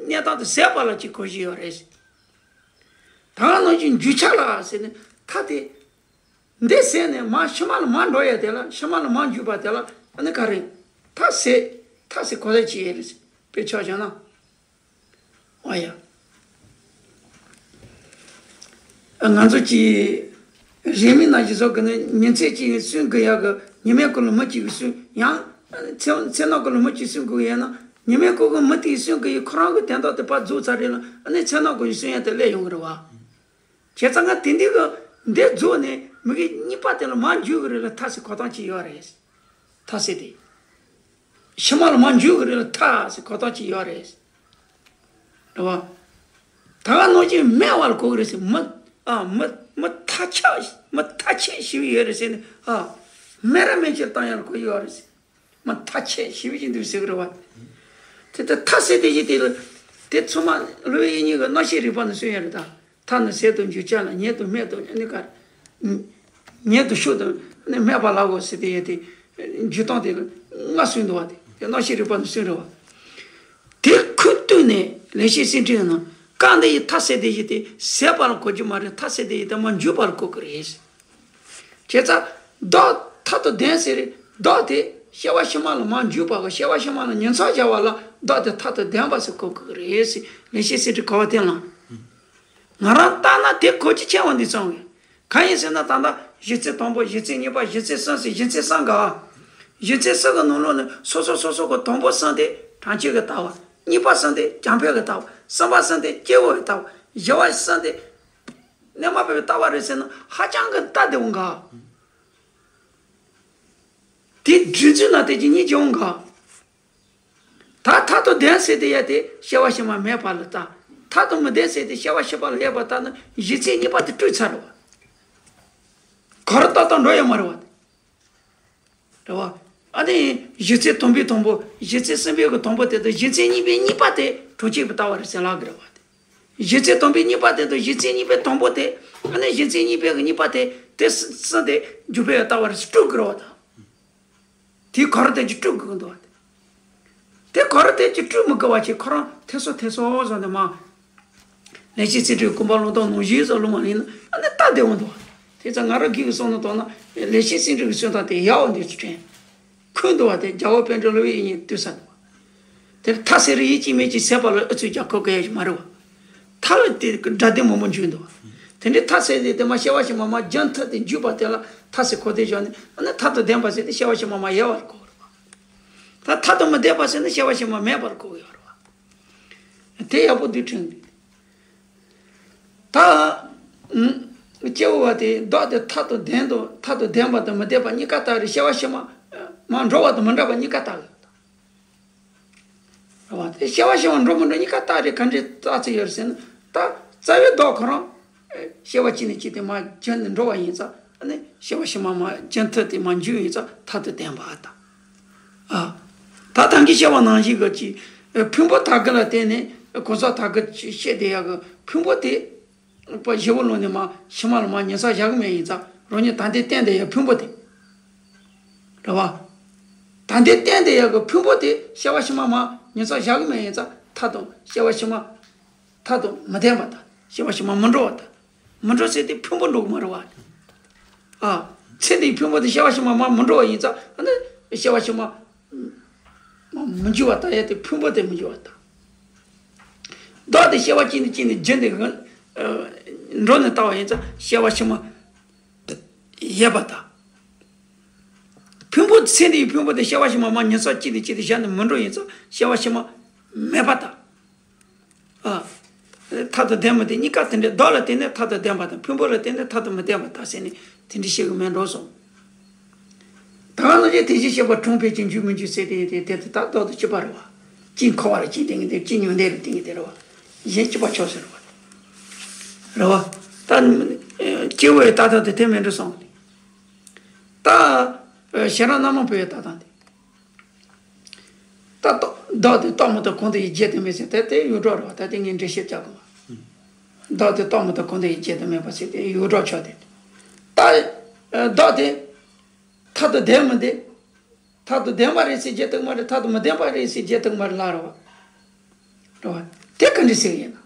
གནས་སྟངས་དེ་ཟད་པ་ལ་ཅིག་གོ་གཞི་ཡོད་རེད། ད་ནང་བཞིན་འགྱུར་བྱ་ལ་ཟེར་ནས་མཐའ་དེ། འདི་ཟད་ནས་མར་ཕྱི་མ་ལ་མར་འགྲོ་ཡ་དེ་ལ་ཕྱི་མ་ལ་མར་འཇུག་པ་དེ་ལ་ཨ་ནི་ག་རེ། མཐའ་ཟད། མཐའ་ཟད་གོ་ས་ཅི་ཡེ་རེད། དཔེ་ཆ་བཞག་ན། ཨ་ཡ། ང་ཚོ་གི་རིས་མེད་ནང་བཞིན་བཟོ་གི་ནི་ཉིན་མཚན་གཅིག་གི་སུན་གི་ཡག་གི་ཉི་མའི་གུ་ལ་མི་གཅིག་གི་སུན། ཡང་མཚན་མཚན་ནག་གུ་ལ་མི་གཅིག་སུན་གི་ཡོད་ན། ཉི་མའི་གུ་གི་མི་དེའི་སུན་གི་ཡི་ཁོ་རང་གི་དན་རྟགས་དེ་ཕར་རྫོགས་ཚར་རེད་ལ། ཨ་ནི་མཚན་ནག་གུ་ཡི་སུན་ཡང་དེ་སླེབས་ཡོང་གི་རེད་བ། བྱས་ཙང་ང་དེ་འདི་གི་འདི་རྫོགས་ནས་མི་གི་གཉིས་པ་དེ་ལ་མར་འཇུག་གི་རེད་ལ་མཐའ་ཟེར་གོ་སྟངས་ཅིག་ཡོད་རེད། མཐའ་ཟེར་དེ། ཕྱི་མ་ལ་མར་འཇུག་གི་རེད་ལ་མཐའ་ཟེར་གོ་སྟངས་ཅིག་ཡོད་རེད། རེད་བ། ད་ག་ནང་བཞིན་སྨད་པ་ལ་གོ་གི་རེད་ཟེར། མི་ཨ་མི་མི་ཐ་ཆད་མི་ཐ་ཆད་ཞི་བ་ཡོད་རེད་ཟེར་ནས། ཨ་སྨད་ར་སྨད་ཕྱིར་བཏང་ཡ་ལ་གོ་ཡོད་རེད་ཟེར། མི་ཐ་ཆད་ཞི་བ་ཅིག་འདུག་ཟེར་གི་རེད་བ། དེ་ལྟར་མཐའ་ཟེར་དེ་བཞིན་དེ་ལ་དེ་ཚང་མ་སློབ་དཔོན་དབྱིག་གཉེན་གྱི་རྣམ་ཤེས་རིག་པ་ནས་གསུངས་ཡ་རེད་ད། མཐའ་ནི་ཟད་དུ་འགྱུར་བྱ་ལ། ཉེ་དུ་སྨད་དུ་ནི་ག་ཉེ་དུ་ཤོར་དུ་ནི་སྨད་པ་ལ་གོ་ཟེར་དེ་ཡ་དེ་འགྱུར་སྟངས་དེ་ལ་ལྔ་གསུངས་འདུག་བ། དེ་དེ་རྣམ་ཤེས་རིག་པ་ནས་གསུངས་རེད་བ། དེ་ཁུངས་བཏུས་ནས་ལེགས་བཤད་སེང་ཕྲེང་ནང་སྐབས་འདི་ཡི་མཐའ་ཟེར་དེ་བཞིན་དེ་ཟད་པ་ལ་གོ་རྒྱུ་མ་རེད། མཐའ་ཟེར་དེ་ཡི་དེ་མར་འཇུག་པ་ལ་གོ་གི་རེད། བྱས་ཙང་བདག་མཐའ་དང་ལྡན་ཟེར་རེད། བདག་དེ་སྐྱེ་བ་ཕྱི་མ་ལ་མར་འཇུག་པ་གི་སྐྱེ་བ་ཕྱི་མ་ལ་ཉིང་མཚམས་སྦྱར་བ་ལ་བདག་དེ་མཐའ་དང་ལྡན་པ་ཟེར་གོ་གི་རེད་ཟེར་ལེགས་བཤད་སེང་ཕྲེང་གོ་བ་བསྟན་ལ། ང་རང་ལྟར་ན་དེ་གོ་རྒྱུ་ཆེ་བ་འདི་ཙམ་རེད། གང་ཡིན་ཟེར་ན་ད་ལྟ་གཞི་རྩའི་དང་པོ་གཞི་རྩའི་གཉིས་པ་གཞི་རྩའི་གསུམ་ཟེར་གཞི་རྩའི་གསུམ་ག་གཞི་རྩའི་གསུམ་གི་ནང་ལོགས་ནས་སོ་སོ་སོ་སོ་གི་དང་པོ་གསུམ་དེ་དྲང་ཕྱེད་ཀྱི་ལྟ་བ། གཉིས་པ་གསུམ་དེ་རྐྱང་ཕེབས་ཀྱི་ལྟ་བ། གསུམ་པ་གསུམ་དེ་སྐྱེ་བོའི་ལྟ་བ། བཞི་པ་གསུམ་དེ་རྣལ་མ་བོའི་ལྟ་བ་རེད་ཟེར་ན་ཧ་ཅང་གི་ལྟ་བདེ་བོ་འགའ། དེ་སྒྲིག་འཛུགས་ན་དེ་ཀྱི་གཉིས་ཀྱང་འགའ། ད་མཐའ་དང་ལྡན་ཟེར་དེ་ཡ་དེ་སྐྱེ་བ་ཕྱི་མ་མེད་པ་ལ་ལྟ། མཐའ་དང་མི་ལྡན་ཟེར་དེ་སྐྱེ་བ་ཕྱི་མ་ལ་ཡོད་པ་ལྟ་ན་གཞི་རྩའི་གཉིས་པ་དེ་སྤྲོས་ཚར་རེད་བ། ག་རེ་ལྟ་ལྟ་འགྲོ་ཡ་མ་རེད་བ། རེད་བ། ཨ་ནི་གཞི་རྩའི་དང་པོའི་དང་པོ་གཞི་རྩའི་གསུམ་པའི་གི་དང་པོ་དེ་དང་གཞི་རྩའི་གཉིས་པའི་གཉིས་པ་དེ་དྲུག་གཅིག་པའི་ལྟ་བ་རེད་ཟེར་ལབ་གི་རེད་བ། གཞི་རྩའི་དང་པོའི་གཉིས་པ་དེ་དང་གཞི་རྩའི་གཉིས་པའི་དང་པོ་དེ། ཨ་ནི་གཞི་རྩའི་གཉིས་པའི་གི་གཉིས་པ་དེ་དེ་གསུམ་དེ་འཇུག་པའི་ལྟ་བ་རེད་ཟེར་སྤྲོས་གི་རེད་བ་དང་། དེའི་ག་རེ་དེ་ཅིག་སྤྲོས་དགོས་ཀྱི་འདུག་བ། དེ་ག་རེ་དེ་ཅིག་སྤྲོས་མི་དགོས་པ་ཅིག་ཁོ་རང་ཐེ་ཚོམ་ཐེ་ཚོམ་བཟོ་ནས་མ། ལེགས་བཤད་སེང་ཕྲེང་ཀུན་སྤངས་ཀློང་རྟོགས་ནང་བཞིན་བཟོ་ལུང་བ་ཡིན་ན་ཨ་ནི་ལྟ་བདེ་བོ་འདུག་བ། དེ་ཙང་ང་རང་སྒེར་གྱི་བསམ་བློ་བཏང་ན་ལེགས་བཤད་སེང་ཕྲེང་གི་གསུང་སྟངས་དེ་ཡག་པོ་འདུག་ཅེས་དྲན། ཁུངས་འདུག་བ། དེ་རྒྱལ་བ་པཎ་ཌི་སློབ་དཔོན་དབྱིག་གཉེན་བསྟོད་ས་འདུག་བ། དེར་མཐའ་ཟེར་ཡིད་ཀྱིས་མིག་གིས་ཟད་པ་ལ་ཨུ་ཚུགས་རྒྱག་ཁོ་གི་ཡ་ཞིག་མ་རེད་བ། མཐའ་ལ་དེ་སྒྲ་དོན་མང་པོ་འཇུག་འདུག་བ། དེ་འདྲའི་མཐའ་ཟེར་དེ་དེ་མ་སྐྱེ་བ་ཕྱི་མ་མ་རྒྱུན་མཐུད་དེ་འཇུག་པ་དེ་ལ་མཐའ་ཟེར་གོ་དེ་བཞག་ནས་ཨ་ནི་མཐའ་དང་ལྡན་པ་ཟེར་དེ་སྐྱེ་བ་ཕྱི་མ་མ་ཡལ་བར་གོ་རེད་བ། ད་མཐའ་དང་མི་ལྡན་པ་ཟེར་ན་སྐྱེ་བ་ཕྱི་མ་མེད་པར་གོ་ཡོད་རེད་བ། དེ་ཡག་པོ་འདུག་དྲན་འདུག་ད་ཨུམ། སྐྱེ་བོ་བ་དེ་བདག་དེ་མཐའ་དང་ལྡན་དང་མཐའ་དང་ལྡན་པ་དང་མི་ལྡན་པ་གཉིས་ཀ་ལྟ་རེད། སྐྱེ་བ་ཕྱི་མ་མ་འགྲོ་བ་དང་མི་འགྲོ་བ་གཉིས་ཀ་ལྟ་གི་རེད། རེད་བ། དེ་སྐྱེ་བ་ཕྱི་མ་འགྲོ་མི་འགྲོ་གཉིས་ཀ་ལྟ་རེད། ག་འདྲའི་རྩ་ཚིག་ཡོད་རེད་ཟེར་ན་ད་རྩ་བའི་བདག་ཁོ་རང་སྐྱེ་བ་གཅིག་ནས་གཅིག་དེ་མ་རྒྱུན་ནས་འགྲོ་བ་ཡིན་ཙང་ཨ་ནི་སྐྱེ་བ་ཕྱི་མ་མ་རྒྱུན་མཐུད་དེ་མ་འཇུག་ཡིན་ཙང་མཐའ་དང་ལྡན་པ་ལྟ། ཨ། ད་ད་གིན་བཤད་པ་ནང་བཞིན་གྱི་ཅིག་ཕུང་པོ་དག་གི་ལ་བརྟེན་ནས་གང་ཟག་དག་གི་བཤད་དེ་ཡག་གི་ཕུང་པོ་དེ་པ་བཞི་པོ་ལོན་ནས་མ་ཕྱི་མ་ལ་མ་ཉིང་མཚམས་བཞག་གི་མེད་ཡིན་ཙང་རང་ཉིད་ད་ལྟའི་རྟེན་དེ་ཡག་ཕུང་པོ་དེ། རེད་བ། ད་ལྟའི་རྟེན་དེ་ཡག་གི་ཕུང་པོ་དེ་སྐྱེ་བ་ཕྱི་མ་མ་ཉིང་མཚམས་བཞག་གི་མེད་ཡིན་ཙང་མཐའ་དང་སྐྱེ་བ་ཕྱི་མ་མཐའ་དང་མི་ལྡན་པ་དང་སྐྱེ་བ་ཕྱི་མ་མི་འགྲོ་བ་དང་། མི་འགྲོ་ཟེར་དེ་ཕུང་པོ་འགྲོ་གི་མ་རེད་བ། ཨ། ཚེ་འདིའི་ཕུང་པོ་དེ་སྐྱེ་བ་ཕྱི་མ་མ་མི་འགྲོ་བ་ཡིན་ཙང་ཨ་ནི་སྐྱེ་བ་ཕྱི་མ་མ་མི་འགྱུར་བ་དང་ཡ་དེ་ཕུང་པོ་དེ་མི་འགྱུར་བ་དང་། བདག་དེ་སྐྱེ་བ་གཅིག་ནས་གཅིག་ནས་རྒྱུན་དུ་འགྲོ་ནས་ལྟ་བ་ཡིན་ཙང་སྐྱེ་བ་ཕྱི་མ་ཡོད་པ་དང་། ཕུང་པོ་ཚེ་འདིའི་ཕུང་པོ་དེ་སྐྱེ་བ་ཕྱི་མ་མ་ཉིང་མཚམས་གཅིག་ནས་གཅིག་ཏུ་བཞག་ནས་མི་འགྲོ་ཡིན་ཙང་སྐྱེ་བ་ཕྱི་མ་མེད་པ་དང་། ཨ། མཐའ་དང་ལྡན་མི་ལྡན་གཉིས་ཀ་དེ་འདྲའི་བདག་ལ་བརྟེན་ནས་མཐའ་དང་ལྡན་པ་དང་ཕུང་པོ་ལ་བརྟེན་ནས་མཐའ་དང་མི་ལྡན་པ་དང་ཟེར་ནས་དེ་འདྲའི་བཤད་གི་མེད་འགྲོ་སོང་། ད་ག་ནང་བཞིན་དེ་བཞིན་གཤེགས་པ་གྲངས་འཕེལ་ཅིང་འཇུག་མི་འཇུག་ཟེར་དེ་དེ་དེ་དེ་ད་བདག་ཏུ་གཅིག་པ་རེད་བ། གཅིག་འཁོར་བ་ལ་གཅིག་ལྡན་གྱི་དེ་གཅིག་ཉོན་ལྡན་ལ་ལྡན་གྱི་དེ་རེད་བ། གཞན་གཅིག་པ་ཆོག་ཟེར་བ། རེད་བ། ད་སྐྱེ་བོ་ཡི་ལྟ་སྟངས་དེ་དེ་མིན་འགྲོ་སོང་། ད་ཤེས་རབ་རྣམ་པར་འཕེལ་བའི་ལྟ་སྟངས་དེ། ད་ལྟོ་བདག་དེ་ལྟོ་མི་ལྟོ་གང་དུ་ཡི་བརྗེད་དུ་མེད་ཟེར་དེ་དེ་ཡོངས་གྲགས་རེད་བ། ད་དེ་ངས་འགྲེལ་བཤད་རྒྱག་དགོས་བ། བདག་དེ་ལྟོ་མི་ལྟོ་གང་དུ་ཡི་བརྗེད་དུ་མེད་པ་ཟེར་དེ་ཡོངས་གྲགས་ཆགས་དེ། ད་བདག་དེ་མཐའ་དང་ལྡན་མི་ལྡན། མཐའ་དང་ལྡན་པ་རེད་ཟེར་བརྗེད་ཐུབ་མ་རེད། མཐའ་དང་མི་ལྡན་པ་རེད་ཟེར་བརྗེད་ཐུབ་མ་རེད་ལ་རེད་བ། རེད་བ། དེ་ག་འདྲ་ཟེར་ཡིན་ན།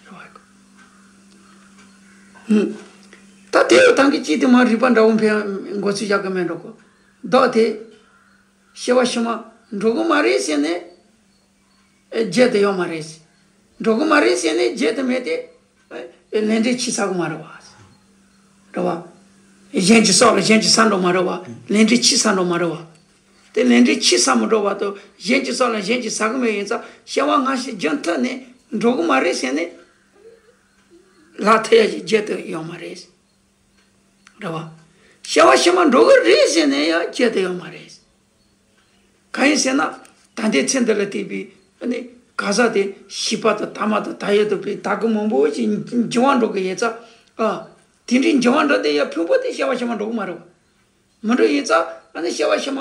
རེད་བ། ཧུམ། ད་དེ་ཡང་ད་གིན་གཅིག་དེ་མ་རིག་པ་འདྲ་བོ་འཕེལ་མགོ་ཚོས་བཞག་གི་མེད་འགྲོ་གོ། བདག་དེ། སྐྱེ་བ་ཕྱི་མ་འགྲོ་གི་མ་རེད་ཟེར་ནས། བརྗེད་དུ་ཡོད་མ་རེད། འགྲོ་གི་མ་རེད་ཟེར་ནས་བརྗེད་དུ་མེད་དེ། ལས་འབྲས་ཕྱིན་ཚར་གི་མ་རེད་བ། རེད་བ། གཞན་གྱི་སྲོག་ལ་གཞན་གྱིས་ཟ་འགྲོ་མ་རེད་བ། ལས་འབྲས་ཕྱིན་ཚར་འགྲོ་མ་རེད་བ། དེ་ལས་འབྲས་ཕྱིན་ཚར་མི་འགྲོ་བ་དང་གཞན་གྱི་སྲོག་ལ་གཞན་གྱིས་ཟ་གི་མེད་ཡིན་ཙང་སྐྱེ་བ་སྔ་ཕྱི་རྒྱུན་མཐུད་ནས་འགྲོ་གི་མ་རེད་ཟེར་ནས། ལྷག་ཐུབ་ཡ་ཞིག་བརྗེད་དུ་ཡོད་མ་རེད། རེད་བ། སྐྱེ་བ་ཕྱི་མ་འགྲོ་གི་རེད་ཟེར་ནས་ཡང་བརྗེད་དུ་ཡོད་མ་རེད། གང་ཡིན་ཟེར་ན། ད་ལྟའི་ཚེ་འདི་ལ་བལྟས་པའི་ཨ་ནི་གང་ཟག་དེ་བྱིས་པ་དང་མཐའ་མ་དང་ད་ཡོད་དུ་བའི་ད་གི་མང་པོ་ཞིག་འགྱུར་བ་འགྲོ་གི་ཡིན་ཙང་། ཨ། དེ་འདྲའི་འགྱུར་བ་འགྲོ་དེ་ཡང་ཕུང་པོ་དེ་སྐྱེ་བ་ཕྱི་མ་འགྲོ་གི་མ་རེད་བ། མི་འགྲོ་ཡིན་ཙང་ཨ་ནི་སྐྱེ་བ་ཕྱི་མ་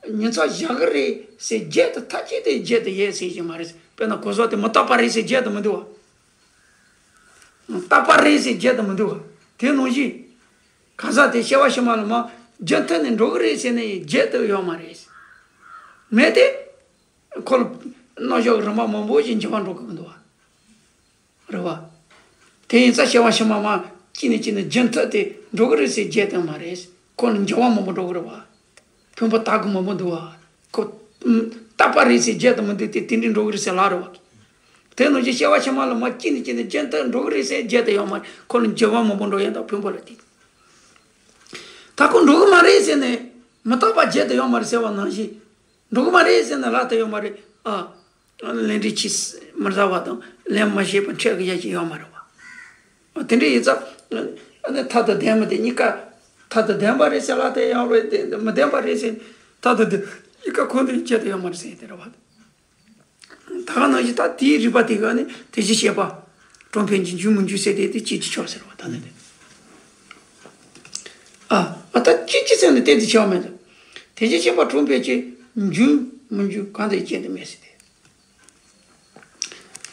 ཉིན་མཚན་བཞག་གི་རེད་ཟེར་བརྗེད་དུ་ཐག་ཆོད་དེ་བརྗེད་དུ་ཡོད་ཟེར་གྱི་མ་རེད། དཔེར་ན་གོ་ས་དེ་མི་རྟག་པ་རེད་ཟེར་བརྗེད་དུ་མི་འདུག་བ། རྟག་པ་རེད་ཟེར་བརྗེད་དུ་མི་འདུག་བ། དེ་ནང་བཞིན། གང་ཟག་དེ་སྐྱེ་བ་ཕྱི་མ་ལ་མ་རྒྱུན་མཐུད་ནས་འགྲོ་གི་རེད་ཟེར་ནས་བརྗེད་དུ་ཡོད་མ་རེད། མེད་དེ། ཁོ་ལ་རྣམ་གཞག་རིམ་པ་མང་པོ་ཞིག་འགྱུར་བ་འགྲོ་གི་མི་འདུག་བ། རེད་བ། དེ་ཡིན་ཙང་སྐྱེ་བ་ཕྱི་མ་མ་གཅིག་ནས་གཅིག་ནས་རྒྱུན་མཐུད་དེ་འགྲོ་གི་རེད་ཟེར་བརྗེད་དུ་མ་རེད། ཁོ་ལ་འགྱུར་བ་མང་པོ་འགྲོ་གི་རེད་བ། ཕུང་པོ་དག་གི་མང་པོ་འདུག་བ། ཁོ། ཨུམ། རྟག་པ་རེད་ཟེར་བརྗེད་དུ་མི་འདུག་སྟེ་དེ་འདྲའི་འགྲོ་གི་རེད་ཟེར་ལབ་རེད་བ། དེ་ནང་བཞིན་སྐྱེ་བ་ཕྱི་མ་ལ་མ་གཅིག་ནས་གཅིག་ནས་རྒྱུན་མཐུད་འགྲོ་གི་རེད་ཟེར་བརྗེད་དུ་ཡོད་མ་རེད། ཁོ་ལ་འགྱུར་བ་མང་པོ་འགྲོ་ཡོད་ད་ཕུང་པོ་ལ་དེ། ད་ཁོ་འགྲོ་གི་མ་རེད་ཟེར་ནས་མི་རྟག་པ་བརྗེད་དུ་ཡོད་མ་རེད་ཟེར་བ་ནང་བཞིན། འགྲོ་གི་མ་རེད་ཟེར་ནས་ལབ་དུ་ཡོད་མ་རེད་ཨ། ལས་འབྲས་ཕྱིས་མི་ཟ་བ་དང་ལན་མ་ཤེས་པ་འཕྲད་གི་ཡ་ཞིག་ཡོད་མ་རེད་བ། དེ་འདྲ་ཡིན་ཙང་། ཨ་ནི་ཐ་དང་ལྡན་མི་དེ་གཉིས་ཀ། ཐ་དང་ལྡན་པ་རེད་ཟེར་ལ་དེ་ཡང་རེད་དེ་མི་ལྡན་པ་རེད་ཟེར། ཐ་དང་ལྡན་གཉིས་ཀ་ཁོ་འདི་བྱེད་དུ་ཡོད་མ་རེད་ཟེར་དེ་རེད་བ། ད་ག་ནང་བཞིན་ད་དེའི་རིགས་པ་དེ་ག་ནི་དེ་བཞིན་གཤེགས་པ། གྲོང་འཕེལ་གྱི་འཇུག་མི་འཇུག་ཟེར་དེ་དེ་གཅིག་གི་ཕྱོགས་ཟེར་བ་ད་ནི་དེ། ཨ་ཨ་ད་གཅིག་གཅིག་ཟེར་ནས་གཏན་དུ་ཕྱེ་བ་མེད་དོ། དེ་བཞིན་གཤེགས་པ་གྲོང་འཕེལ་གྱི་འཇུག་མི་འཇུག་གང་དུ་སྐྱེ་དུ་མེད་ཟེར་དེ།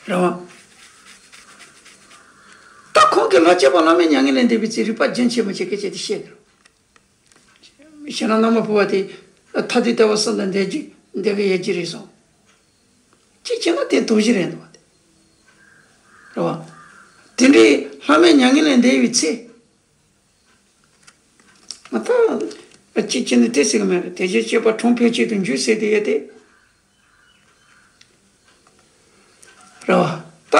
རེད་བ། ད་ཁོང་གིས་ལྷ་བཅས་པ་བླ་མེད་མྱ་ངན་ལས་འདས་པའི་ཚེ་རིག་པ་རྒྱུན་ཆད་མི་ཆད་སྐད་ཆ་དེ་བཤད་གི་རེད། ཞེ་ན་བླ་མ་བུ་བ་དེ་ཐ་དད་ལྟ་བ་གསུམ་དང་འདས་རྒྱུ་འདས་གི་ཡོད་ཀྱི་རེད་སོང་། གཅིག་བྱས་ན་དེ་དོགས་གཞི་རེད་འདུག་བ་དེ། རེད་བ། དེ་འདྲའི་བླ་མེད་མྱ་ངན་ལས་འདས་པའི་ཚེ། ང་ད། གཅིག་བྱས་ནས་དེ་ཟེར་གི་མེད་རེད་དེ་བཞིན་གཤེགས་པ་གྲོང་འཕེལ་ཆེད་དུ་འཇུག་ཟེར་དེ་ཡོད་དེ། རེད་བ། ད་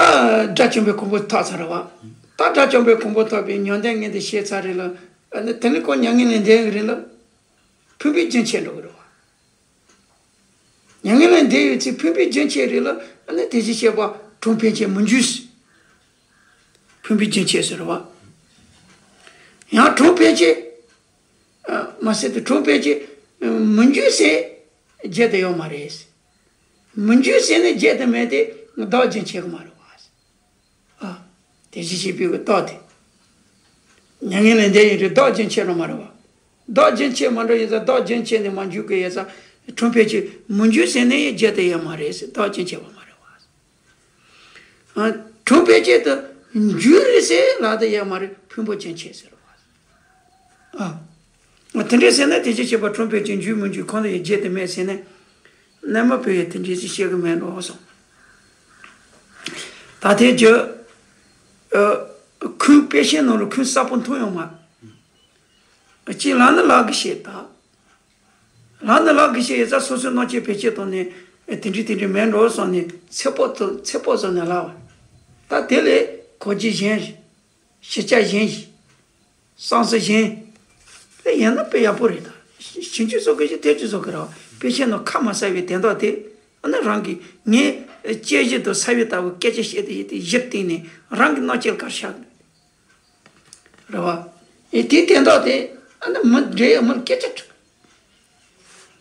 དགྲ་བཅོམ་པའི་གོ་འཕང་ཐོབ་ཚར་རེད་བ། ད་དགྲ་བཅོམ་པའི་གོ་འཕང་ཐོབ་པའི་ཉམས་ལྡན་ངས་འདི་བཤད་ཚར་རེད་ལ། ཨ་ནི་དེ་ནི་ཁོ་མྱ་ངན་ལས་འདས་གི་རེད་ལ། ཕུང་པོའི་རྒྱུན་ཆད་འགྲོ་གི་རེད་བ། མྱ་ངན་ལས་འདས་ཡོད་ཚེ་ཕུང་པོའི་རྒྱུན་ཆད་རེད་ལ་ཨ་ནི་དེ་བཞིན་གཤེགས་པ་གྲོང་འཕེལ་ཆེད་མི་འཇུག་ཕུང་པོའི་རྒྱུན་ཆད་ཟེར་བ། ཡང་གྲོང་འཕེལ་ཆེད། མ་ཟད་དུ་གྲོང་འཕེལ་ཆེད་མི་འཇུག་ཟེར་བརྗེད་དུ་ཡོད་མ་རེད། མི་འཇུག་ཟེར་ནས་བརྗེད་དུ་མེད་དེ་བདག་རྒྱུན་ཆད་གི་མ་རེད་བ། ཨ། དེ་བཞིན་གཤེགས་པའི་བདག་དེ། མྱ་ངན་ལས་འདས་ཡིན་རེད་བདག་རྒྱུན་ཆད་རོ་མ་རེད་བ། བདག་རྒྱུན་ཆད་མ་འགྲོ་ཡིན་ཙང་བདག་རྒྱུན་ཆད་ནས་མ་འཇུག་གི་ཡོད་ཙང་གྲོང་འཕེལ་ཆེད་མི་འཇུག་ཟེར་ནས་བརྗེད་དུ་ཡོད་མ་རེད་ཟེར་བདག་རྒྱུན་ཆད་པ་མ་རེད་བ། ཨ། གྲོང་འཕེལ་ཆེད་དུ་འཇུག་རེད་ཟེར་ལབ་དུ་ཡོད་མ་རེད་ཕུང་པོ་རྒྱུན་ཆད་ཟེར་བ། ཨ། དེ་འདྲས་ཟེར་ན་དེ་ཅི་བྱེད་པ་གྲོང་འཕེལ་ཆེད་འཇུག་མི་འཇུག་གང་དུ་ཡང་བརྗེད་དུ་མེད་ཟེར་ནས། རྣལ་མ་པོས་ཡང་དེ་འདྲས་ཟེར་བཤད་གི་མེད་འགྲོ་སོང་། ད་ཐེངས་ཀྱི། ཨ། ཁུངས་དཔེ་ཆའི་ནང་ལ་ཁུངས་གསལ་པོ་མཐོང་ཡོང་མ། གཅིག་ལ་ནི་ལག་གི་བཤད་ད། ལག་ནི་ལག་གི་བཤད་ཡོད་ཙང་སོ་སོའི་རྣམ་དཔྱོད་བེད་སྤྱོད་བཏང་ནས་དེ་འདྲས་དེ་འདྲས་མེད་འགྲོ་སོང་ནས་ཚེ་སྤོགས་ཚོ་ཚེ་སྤོགས་བཟོ་ནས་ལབ་པ། ད་དེ་ལས་གོ་རྒྱུ་གཞན་ཞིག་ཞིབ་ཆ་གཞན་ཞིག་བསམ་ཚུལ་གཞན། དེ་ཡིན་ན་དཔེ་ཡག་པོ་རེད་ད། ཞིབ་འཇུག་བཟོ་གི་ཞིག་ཐེ་ཇུས་བཟོ་གི་རེད་བ། དཔེ་ཆའི་ནང་ཁ་མ་གསལ་བའི་དོན་དག་དེ། ཨ་ནི་རང་གི་ངས་དཔྱད་གཞི་དང་ས་བོན་ལྟ་བུ་སྐད་ཆ་བཤད་དེ་ཡིན་དེ་གཞི་བཏིང་ནས་རང་གི་རྣམ་དཔྱོད་གར་ཤག་རེད་བ། ཨེ་དེའི་དོན་དག་དེ་ཨ་ནི་མི་འདྲེ་ཡ་མི་ལ་སྐད་ཆ་དྲིས།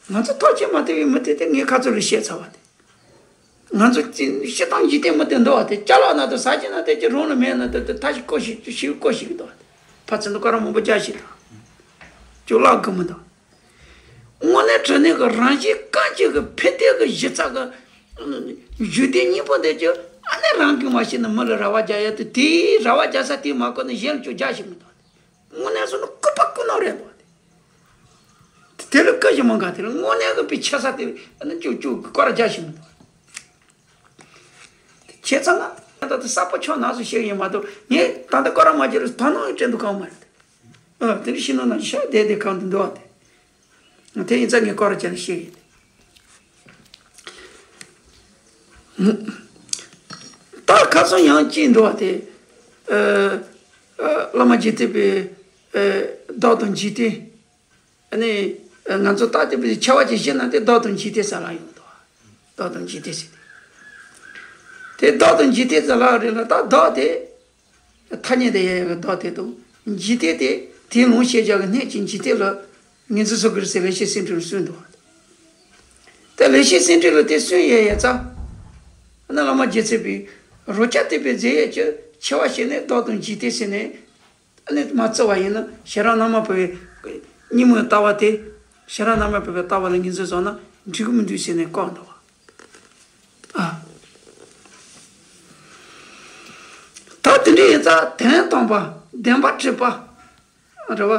ང་ཚོ་ཐག་གཅོད་མ་ཐུབ་པའི་མི་དེ་དེ་ངའི་ཁ་ཐུག་ལ་བཤད་ཚར་བ་དེ། ང་ཚོ་ཅི་ཤི་སྟངས་འཇིག་རྟེན་མི་དེ་འདུག་བ་དེ་ཅ་ལག་ན་དུ་ཟ་གྱི་ན་དེ་ཅི་རུང་ལ་མེད་ན་དེ་དེ་ཐ་ཤི་ཀོ་ཤི་ཅི་ཤི་ཀོ་ཤི་གི་འདུག་བ་དེ། ཕ་ཚན་དུ་ཀ་ར་མང་པོ་རྒྱག་ཤི་དང་། ཅུ་ལག་གི་མི་འདུག་དངོས་གནས་དྲང་གནས་ཀྱི་རང་བཞིན་རྐང་གཅིག་གི་འཕེལ་འདེད་ཀྱི་གཞི་རྩ་གི་རྒྱུད་སྡེ་གཉིས་པོ་དེ་ཅི་ཨ་ནི་རང་གིས་མ་ཤེས་ན་མི་ལ་རེ་བ་རྒྱག་ཡ་དེ་དེའི་རེ་བ་རྒྱག་ས་དེ་མ་གོ་ན་གཞན་ལ་ཅུ་རྒྱག་ཤི་མི་འདུག་དངོས་གནས་སོང་ན་ལྐུགས་པ་ལྐུགས་ནོར་རེད་འདུག་དེ་ལ་བཀའ་བཞིན་མང་ག་དེ་ལ་དངོས་གནས་གི་པའི་ཆེ་ས་དེ་ཨ་ནི་ཅུ་ཅུ་སྐོར་རྒྱག་ཤི་མི་འདུག་བྱས་ཙང་ན་ད་ལྟ་གསར་པ་ཆོག་ནགས་སུ་བཤད་ཡིན་མ་གཏོགས་ངས་ད་ལྟ་སྐོར་མ་བྱས་རུ་ད་ནང་ཡང་དྲན་དུ་གང་མ་རེད། ཨ་དེ་ནི་ཤི་ནོ་ན་ཤ་བསྡད་དེ་གང་དུ་འདུག་བ་དེ། དེ་ཡིན་ཙང་ངས་སྐོར་རྒྱག་ནས་བཤད་ཡིན། ད་ཁ་སང་ཡང་གཅིག་འགྲོ་བ་དེ། ཨ། ཨ། བླ་མ་རྗེ་བཙུན་པའི། ཨ། བདག་དང་འཇིག་རྟེན། ཨ་ནི། ང་ཚོ་ད་ལྟ་བའི་ཆེ་བ་ཅིག་བཤད་ན་དེ་བདག་དང་འཇིག་རྟེན་ཟེར་ལབ་ཡོང་འདུག་བདག་དང་འཇིག་རྟེན་ཟེར་ཏེ། དེ་བདག་དང་འཇིག་རྟེན་ཟེར་ལབ་རེད་ལ། ད་བདག་དེ་ཐ་སྙད་དུ་ཡོད་པའི་བདག་དེ་དང་། འཇིག་རྟེན་དེ་དེའི་ལུང་བཤད་བྱ་གི་གནད་ཀྱི་འཇིག་རྟེན་ལ་ངེས་འཛིན་བཟོ་གི་རེད་ཟེར་ལེགས་བཤད་སེང་ཕྲེང་ལ་གསུངས་འདུག་དེ་ལེགས་བཤད་སེང་ཕྲེང་ལ་དེ་གསུངས་ཡོད་ཡོད་ཙང་། ཨ་ནི་བླ་མ་རྗེ་བཙུན་པས་རོ་བརྒྱ་བཏུད་པའི་རྫས་ཡོད་ཀྱི་ཆེ་བ་བཤད་ནས་བདག་དང་འཇིག་རྟེན་ཟེར་ནས། ཨ་ནི་མ་བརྩི་བ་ཡིན་ན་ཤེས་རབ་སྔ་མ་བོད་པའི་སྙིང་པོའི་ལྟ་བ་དེ། ཤེས་རབ་སྔ་མ་བོད་པའི་ལྟ་བ་ལ་ངོས་འཛིན་བཟོ་ན་འགྲིག་གི་མི་འདུག་ཟེར་ནས་བཀག་འདུག་བ། ཨ། ད་དེ་འདྲ་ཡིན་ཙང་དོན་དམ་པ་བདེན་པར་གྲུབ་པ། རེད་བ།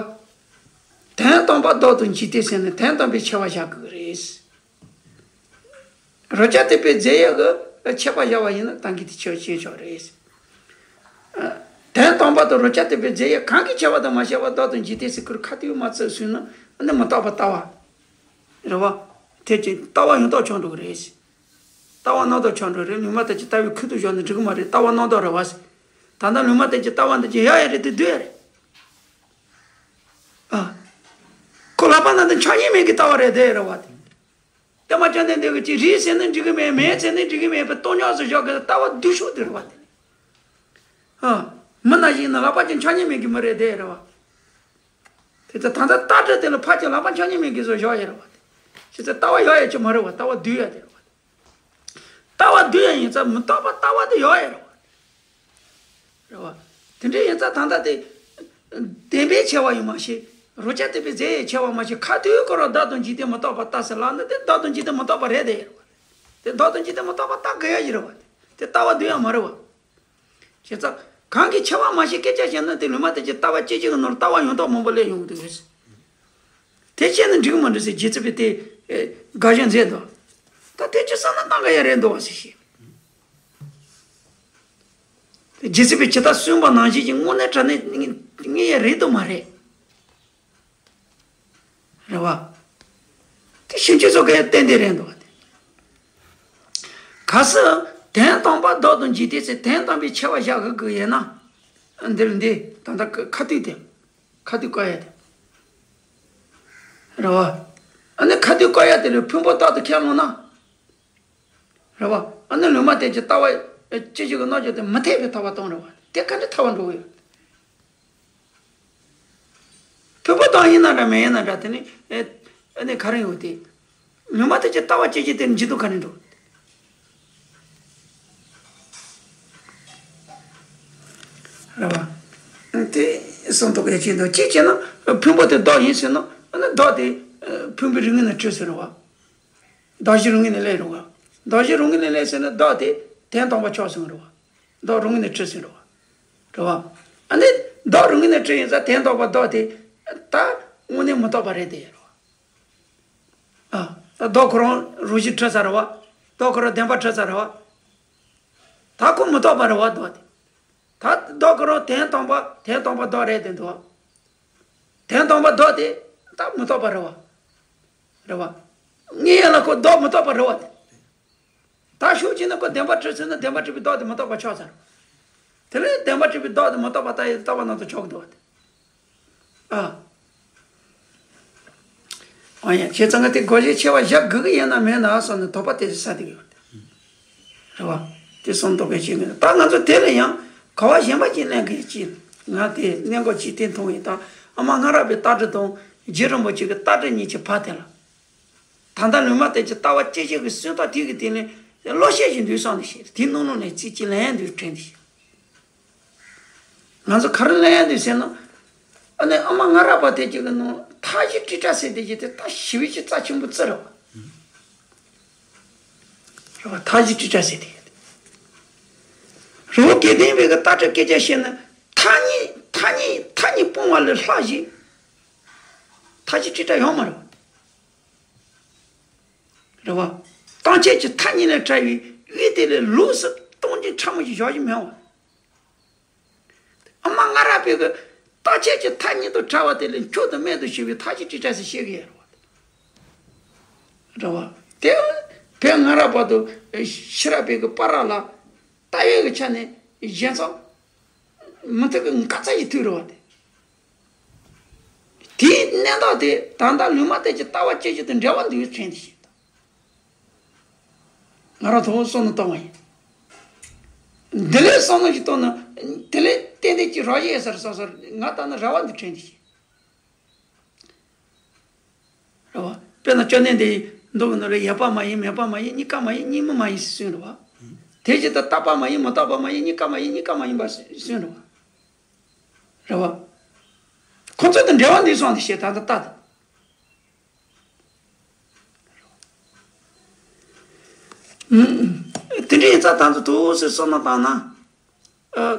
དོན་དམ་པ་བདག་དང་འཇིག་རྟེན་ཟེར་ནས་དོན་དམ་པའི་ཆེ་བ་བཞག་དགོས་ཀྱི་རེད། རོ་བརྒྱ་བཏུད་པའི་རྫས་ཡོད་ཀྱི་ཆེ་བ་བཞག་པ་ཡིན་ན་ད་གིན་དེ་ཆེ་བ་ཆེ་ཆོག་རེད། དོན་དམ་པ་དང་རོ་བརྒྱ་བཏུད་པའི་རྫས་ཡོད་གང་གི་ཆེ་བ་དང་མ་ཆེ་བ་བདག་དང་འཇིག་རྟེན་ཟེར་ཁུར་ཁ་ཐུག་མ་བརྩི་ཟིན་ན་ཨ་ནི་མི་རྟག་པ་ལྟ་བ། རེད་བ། དེ་ཅིག་ལྟ་བ་ཡང་དག་ཆགས་འགྲོ་གི་རེད། ལྟ་བ་རྣམ་དག་ཆགས་འགྲོ་རེད། ལུང་མ་དེ་ཅིག་ལྟ་བའི་ཁུལ་དུ་བཞག་ན་འགྲིག་གི་མ་རེད། ལྟ་བ་རྣམ་དག་རེད་བ། ད་ལྟ་ལུང་མ་དེ་ཅིག་ལྟ་བ་འདི་ཅིག་ཡག་ཡག་རེད་དེ་སྡུག་ཡག་རེད། ཨ། ཁོ་ལག་པ་ན་དེ་ཆ་སྙོམས་མེད་ཀྱི་ལྟ་བ་རེད་དེ་རེད་བ་དེ། ལྟད་མོ་བཅོ་ལྔ་འདི་གི་ཅིག་རེད་ཟེར་ན་འགྲིག་གི་མེད། མེད་ཟེར་ན་འགྲིག་གི་མེད་པའི་སྟོང་ཉག་སུ་བཞག་གི་ལྟ་བ་སྡུག་ཤོས་དེ་རེད་བ་དེ། ཨ། མི་ན་ཞིག་ན་ལག་པ་ཅིག་ཆ་སྙོམས་མེད་ཀྱི་མི་རེད་དེ་རེད་བ། དེ་ལྟ་ད་ལྟ་ལྟ་གྲུབ་དེ་ལ་ཕར་ཅིག་ལག་པ་ཆ་སྙོམས་མེད་ཀྱི་བཟོ་བཞག་ཡོད་རེད་བ་དེ། ཅི་ཚེ་ལྟ་བ་ཡག་ཡག་ཅིག་མ་རེད་བ། ལྟ་བ་སྡུག་ཡག་དེ་རེད་བ་དེ། ལྟ་བ་སྡུག་ཡག་ཡིན་ཙང་མི་རྟག་པ་ལྟ་བ་དེ་ཡག་ཡག་རེད་བ། རེད་བ། དེ་འདྲ་ཡིན་ཙང་ད་ལྟ་དེ། བདེན་པའི་ཆེ་བ་ཡིན་མ་ཤེས། རོ་བརྒྱ་བཏུད་པའི་རྫས་ཡོད་ཆེ་བ་མ་ཤེས། ཁ་ཐུག་ཁོ་རང་བདག་དང་འཇིག་རྟེན་མི་རྟག་པ་ལྟ་ཟེར་ལབ་ན་དེ་བདག་དང་འཇིག་རྟེན་མི་རྟག་པ་རེད་དེ་ཡོད་རེད་བ། དེ་བདག་དང་འཇིག་རྟེན་མི་རྟག་པ་ལྟ་དགོས་ཡག་ཞིག་རེད་བ། དེ་ལྟ་བ་སྡུག་ཡག་མ་རེད་བ། བྱས་ཙང་གང་གི་ཆེ་བ་མ་ཤེས་སྐད་ཆ་བཤད་ན་དེ་ལུང་མ་དེ་ཅིག་ལྟ་བ་སྐྱེ་འཆི་གི་ནང་ལ་ལྟ་བ་ཡང་དག་མང་པོ་སླེབས་ཡོང་གི་འདུག་དེ་བཤད་ན་འགྲིག་མི་འགྲིག་ཟེར་རྗེ་བཙུན་པས་དེ་དགག་གཞི་མཛད་འདུག་ད་དེ་ཅི་བསམ་བློ་བཏང་ག་ཡག་རེད་འདུག་བ་ཟེར་བཤད། རྗེ་བཙུན་པས་ཇི་ལྟར་གསུངས་པ་ནང་བཞིན་གྱི་དངོས་གནས་དྲང་གནས་ངེས་ཡག་རེད་དམ་མ་རེད། རེད་བ། དེ་ཞིབ་འཇུག་ཚོ་གས་ཏན་ཏན་རེད་འདུག་བ་དེ། གལ་སྲིད་དོན་དམ་པ་བདག་དང་འཇིག་རྟེན་ཟེར་དོན་དམ་པའི་ཆེ་བ་བཞག་དགོས་ཀྱི་ཡོད་ན། འདིར་འདི་ད་ལྟ་ཁ་ཐུག་དེ། ཁ་ཐུག་བཀག་ཡག་དེ། རེད་བ། ཨ་ནི་ཁ་ཐུག་བཀག་ཡག་དེ་ལས་ཕུང་པོ་རྟག་ཏུ་ཁས་བླངས་ན། རེད་བ། ཨ་ནི་ལུང་མ་དེ་ཅིག་ལྟ་བ་སྐྱེ་འཆི་གི་རྣམ་འགྱུར་དེ་མི་འཐད་པའི་ཐར་པ་དང་རེད་བ། དེ་ག་འདྲ་ཐར་པ་འགྲོ་གི་ཡོད། ཕུང་པོ་དང་ཡིན་ན་འདྲ་མེད་ཡིན་ན་འདྲ་དེ་ནི། ཨ་ནི་ག་རེ་ཡོད་དེ། ལུང་མ་དེ་ཅིག་ལྟ་བ་སྐྱེ་འཆི་དེ་འཇིག་ལྟ་ག་ནས་འགྲོ། རེད་བ། དེ་གསུང་ཐུབ་ཡག་ཅིག་འདུག་གཅིག་བྱས་ན་ཕུང་པོ་དེ་བདག་ཡིན་ཟེར་ན་ཨ་ནི་བདག་དེ་ཕུང་པོའི་རིགས་ངོས་ནས་གྲུབ་ཟེར་རེད་བ། གདགས་གཞི་རང་ངོས་ནས་སླེབས་རེད་བ། གདགས་གཞི་རང་ངོས་ནས་སླེབས་ཟེར་ན་བདག་དེ་དོན་དམ་པ་ཆགས་སོང་རེད་བ། བདག་རང་ངོས་ནས་གྲུབ་ཟེར་རེད་བ། རེད་བ། ཨ་ནི་བདག་རང་ངོས་ནས་གྲུབ་ཡིན་ཙང་དོན་དམ་པ་བདག་དེ་ད་དངོས་གནས་མི་རྟག་པ་རེད་དེ་རེད་བ། ཨ། ད་བདག་ཁོ་རང་རང་བཞིན་གྲུབ་ཚར་རེད་བ། བདག་ཁོ་རང་བདེན་པ་གྲུབ་ཚར་རེད་བ། ད་ཁོ་མི་རྟག་པ་རེད་བ་བདག་དེ། ད་བདག་ཁོ་རང་དོན་དམ་པ་དོན་དམ་པ་བདག་རེད་དེ་འདུག་བ། དོན་དམ་པ་བདག་དེ་ད་མི་རྟག་པ་རེད་བ། རེད་བ། ངེས་ཡག་ལ་ཁོ་བདག་མི་རྟག་པ་རེད་བ་དེ། ད་ཤུགས་ཀྱིས་ནི་ཁོ་བདེན་པ་གྲུབ་ཚར་ན་བདེན་པ་གྲུབ་པའི་བདག་དེ་མི་རྟག་པ་ཆགས་ཚར། དེ་ལས་བདེན་པ་གྲུབ་པའི་བདག་དེ་མི་རྟག་པ་ལྟ་ཡི་ལྟ་བ་རྣམ་དག་ཆགས་འདུག་བ་དེ། ཨ། ཨ་ཡ། བྱས་ཙང་ང་དེ་དགག་གཞི་ཆེ་བ་བཞག་དགོས་ཀྱི་ཡིན་ན་མེད་ན་བསམ་ནས་དོགས་པ་དེ་ཟ་བསྡད་ཀྱི་ཡོད་རེད་བ། དེ་གསུང་དོགས་པའི་ཆེད་ངས་ད་ང་ཚོ་དེ་ལ་ཡང་ག་བ་གཞན་པ་ཅིག་གླེང་གི་ཅི། ང་དེ་གླེང་གོ་ཅིག་དེ་མཐོང་བའི་ད་ཨ་མ་སྔ་རབས་པའི་ལྟ་གྲུབ་དང་རྗེ་རིན་པོ་ཆེ་གི་ལྟ་གྲུབ་གཉིས་ཀྱི་བར་དེ་ལ། ད་ལྟ་ལུང་མ་དེ་ཅིག་ལྟ་བ་སྐྱེ་འཆི་གི་སྲོལ་ཐོག་དེ་གི་སྟེང་ནས་བློ་ཤེས་ཀྱི་འདུག་བསམ་ནས་ཤེས་དེ་ནང་ལོགས་ནས་ཚིག་ཅིག་ལན་འདུག་དྲན་དེ་ཤེས། ང་ཚོ་ག་རེ་ལབ་ཡག་འདུག་ཟེར་ན། ཨ་ནི་ཨ་མ་སྔ་རབས་པ་དེ་ཅིག་གི་ནང་མཐའ་བཞི་ཊཱིཀ་ཊ་ཟེར་དེ་ཅིག་དེ་ད་ཞི་བའི་ཅིག་རྩ་ཆེན་པོ་བརྩི་རེད་བ། རེད་བ། མཐའ་བཞི་ཊཱིཀ་ཊ་ཟེར་དེ་ཡོད་དེ། རི་བོ་དགེ་ལྡན་པའི་གི་ལྟ་གྲུབ་སྐད་ཆ་བཤད་ན་མཐའ་གཉིས་མཐའ་གཉིས་མཐའ་གཉིས་སྤོང་བ་ལས་ལྷག་ཞིག་མཐའ་བཞི་ཊཱིཀ་ཊ་ཡོད་མ་རེད་བ། རེད་བ། སྟོང་ཆད་ཀྱི་མཐའ་གཉིས་ལས་བྲལ་བའི་དབུས་དེ་ལས་ལོགས་སུ་སྟོང་ཆད་ཕྲ་མོ་ཞིག་བཞག་རྒྱུ་མེད་བ། ཨ་མ་སྔ་རབས་པའི་གི་རྟག་ཆད་ཀྱི་མཐའ་གཉིས་དང་བྲལ་བ་དེ་ལས་མཆོག་ཏུ་དམན་དུ་ཞུགས་པའི་མཐའ་བཞི་ཊཱིཀ་ཊ་ཟེར་བཤད་གི་ཡོད་རེད་བ། རེད་བ། དེ་ དེ་སྔ་རབས་བར་དུ་ཤེས་རབ་པའི་གི་བར་ལ་ལྟ་བའི་གི་ཆ་ནས་གཞན་ཚོ་མི་ཐུབ་ཀྱི་འགག་རྩ་ཡི་ཐུག་རེད་བ། དེ་དེའི་གནས་སྟངས་དེ་ད་ལྟ་ལུང་མ་བསྟན་གྱི་ལྟ་བ་སྐྱེ་རྒྱུ་དང་འབྲེལ་བ་འདུག་དྲན་དེ་ཞིག་ང་རང་ཐོག་བསམ་བློ་བཏང་བ་ཡིན། འདི་ལས་བསམ་བློ་ཞིག་བཏང་ན་དེ་ལས་ཏན་ཏན་གྱི་རང་བཞིན་ཡོད་ས་རེད་བསམ་སོང་། ང་ད་ནི་རེ་བ་འདི་དྲན་དེ་ཞིག་རེད་བ། དཔེར་ན་སྐྱོན་གནས་འདི་མདོ་གི་ནང་ལ་ཡོད་པ་མ་ཡིན། མེད་པ་མ་ཡིན། གཉིས་ཀ་མ་ཡིན། གཉིས་མེད་མ་ཡིན་ཟེར་གསུངས་རེད་བ། དེ་བཞིན་དུ་རྟག་པ་མ་ཡིན། མི་རྟག་པ་མ་ཡིན། གཉིས་ཀ་མ་ཡིན། གཉིས་ཀ་མ་ཡིན་པ་གསུངས་རེད་བ། རེད་བ། ཁོ་ཚོ་དང་འབྲེལ་བ་འདི་སོང་དེ་བཤད་ད་ལྟ་ལྟ་དང་། དེ་འདྲ་ཡིན་ཙང་ད་ཚོ་ཐུགས་སུ་བསམ་བློ་བཏང་ན། ཨ།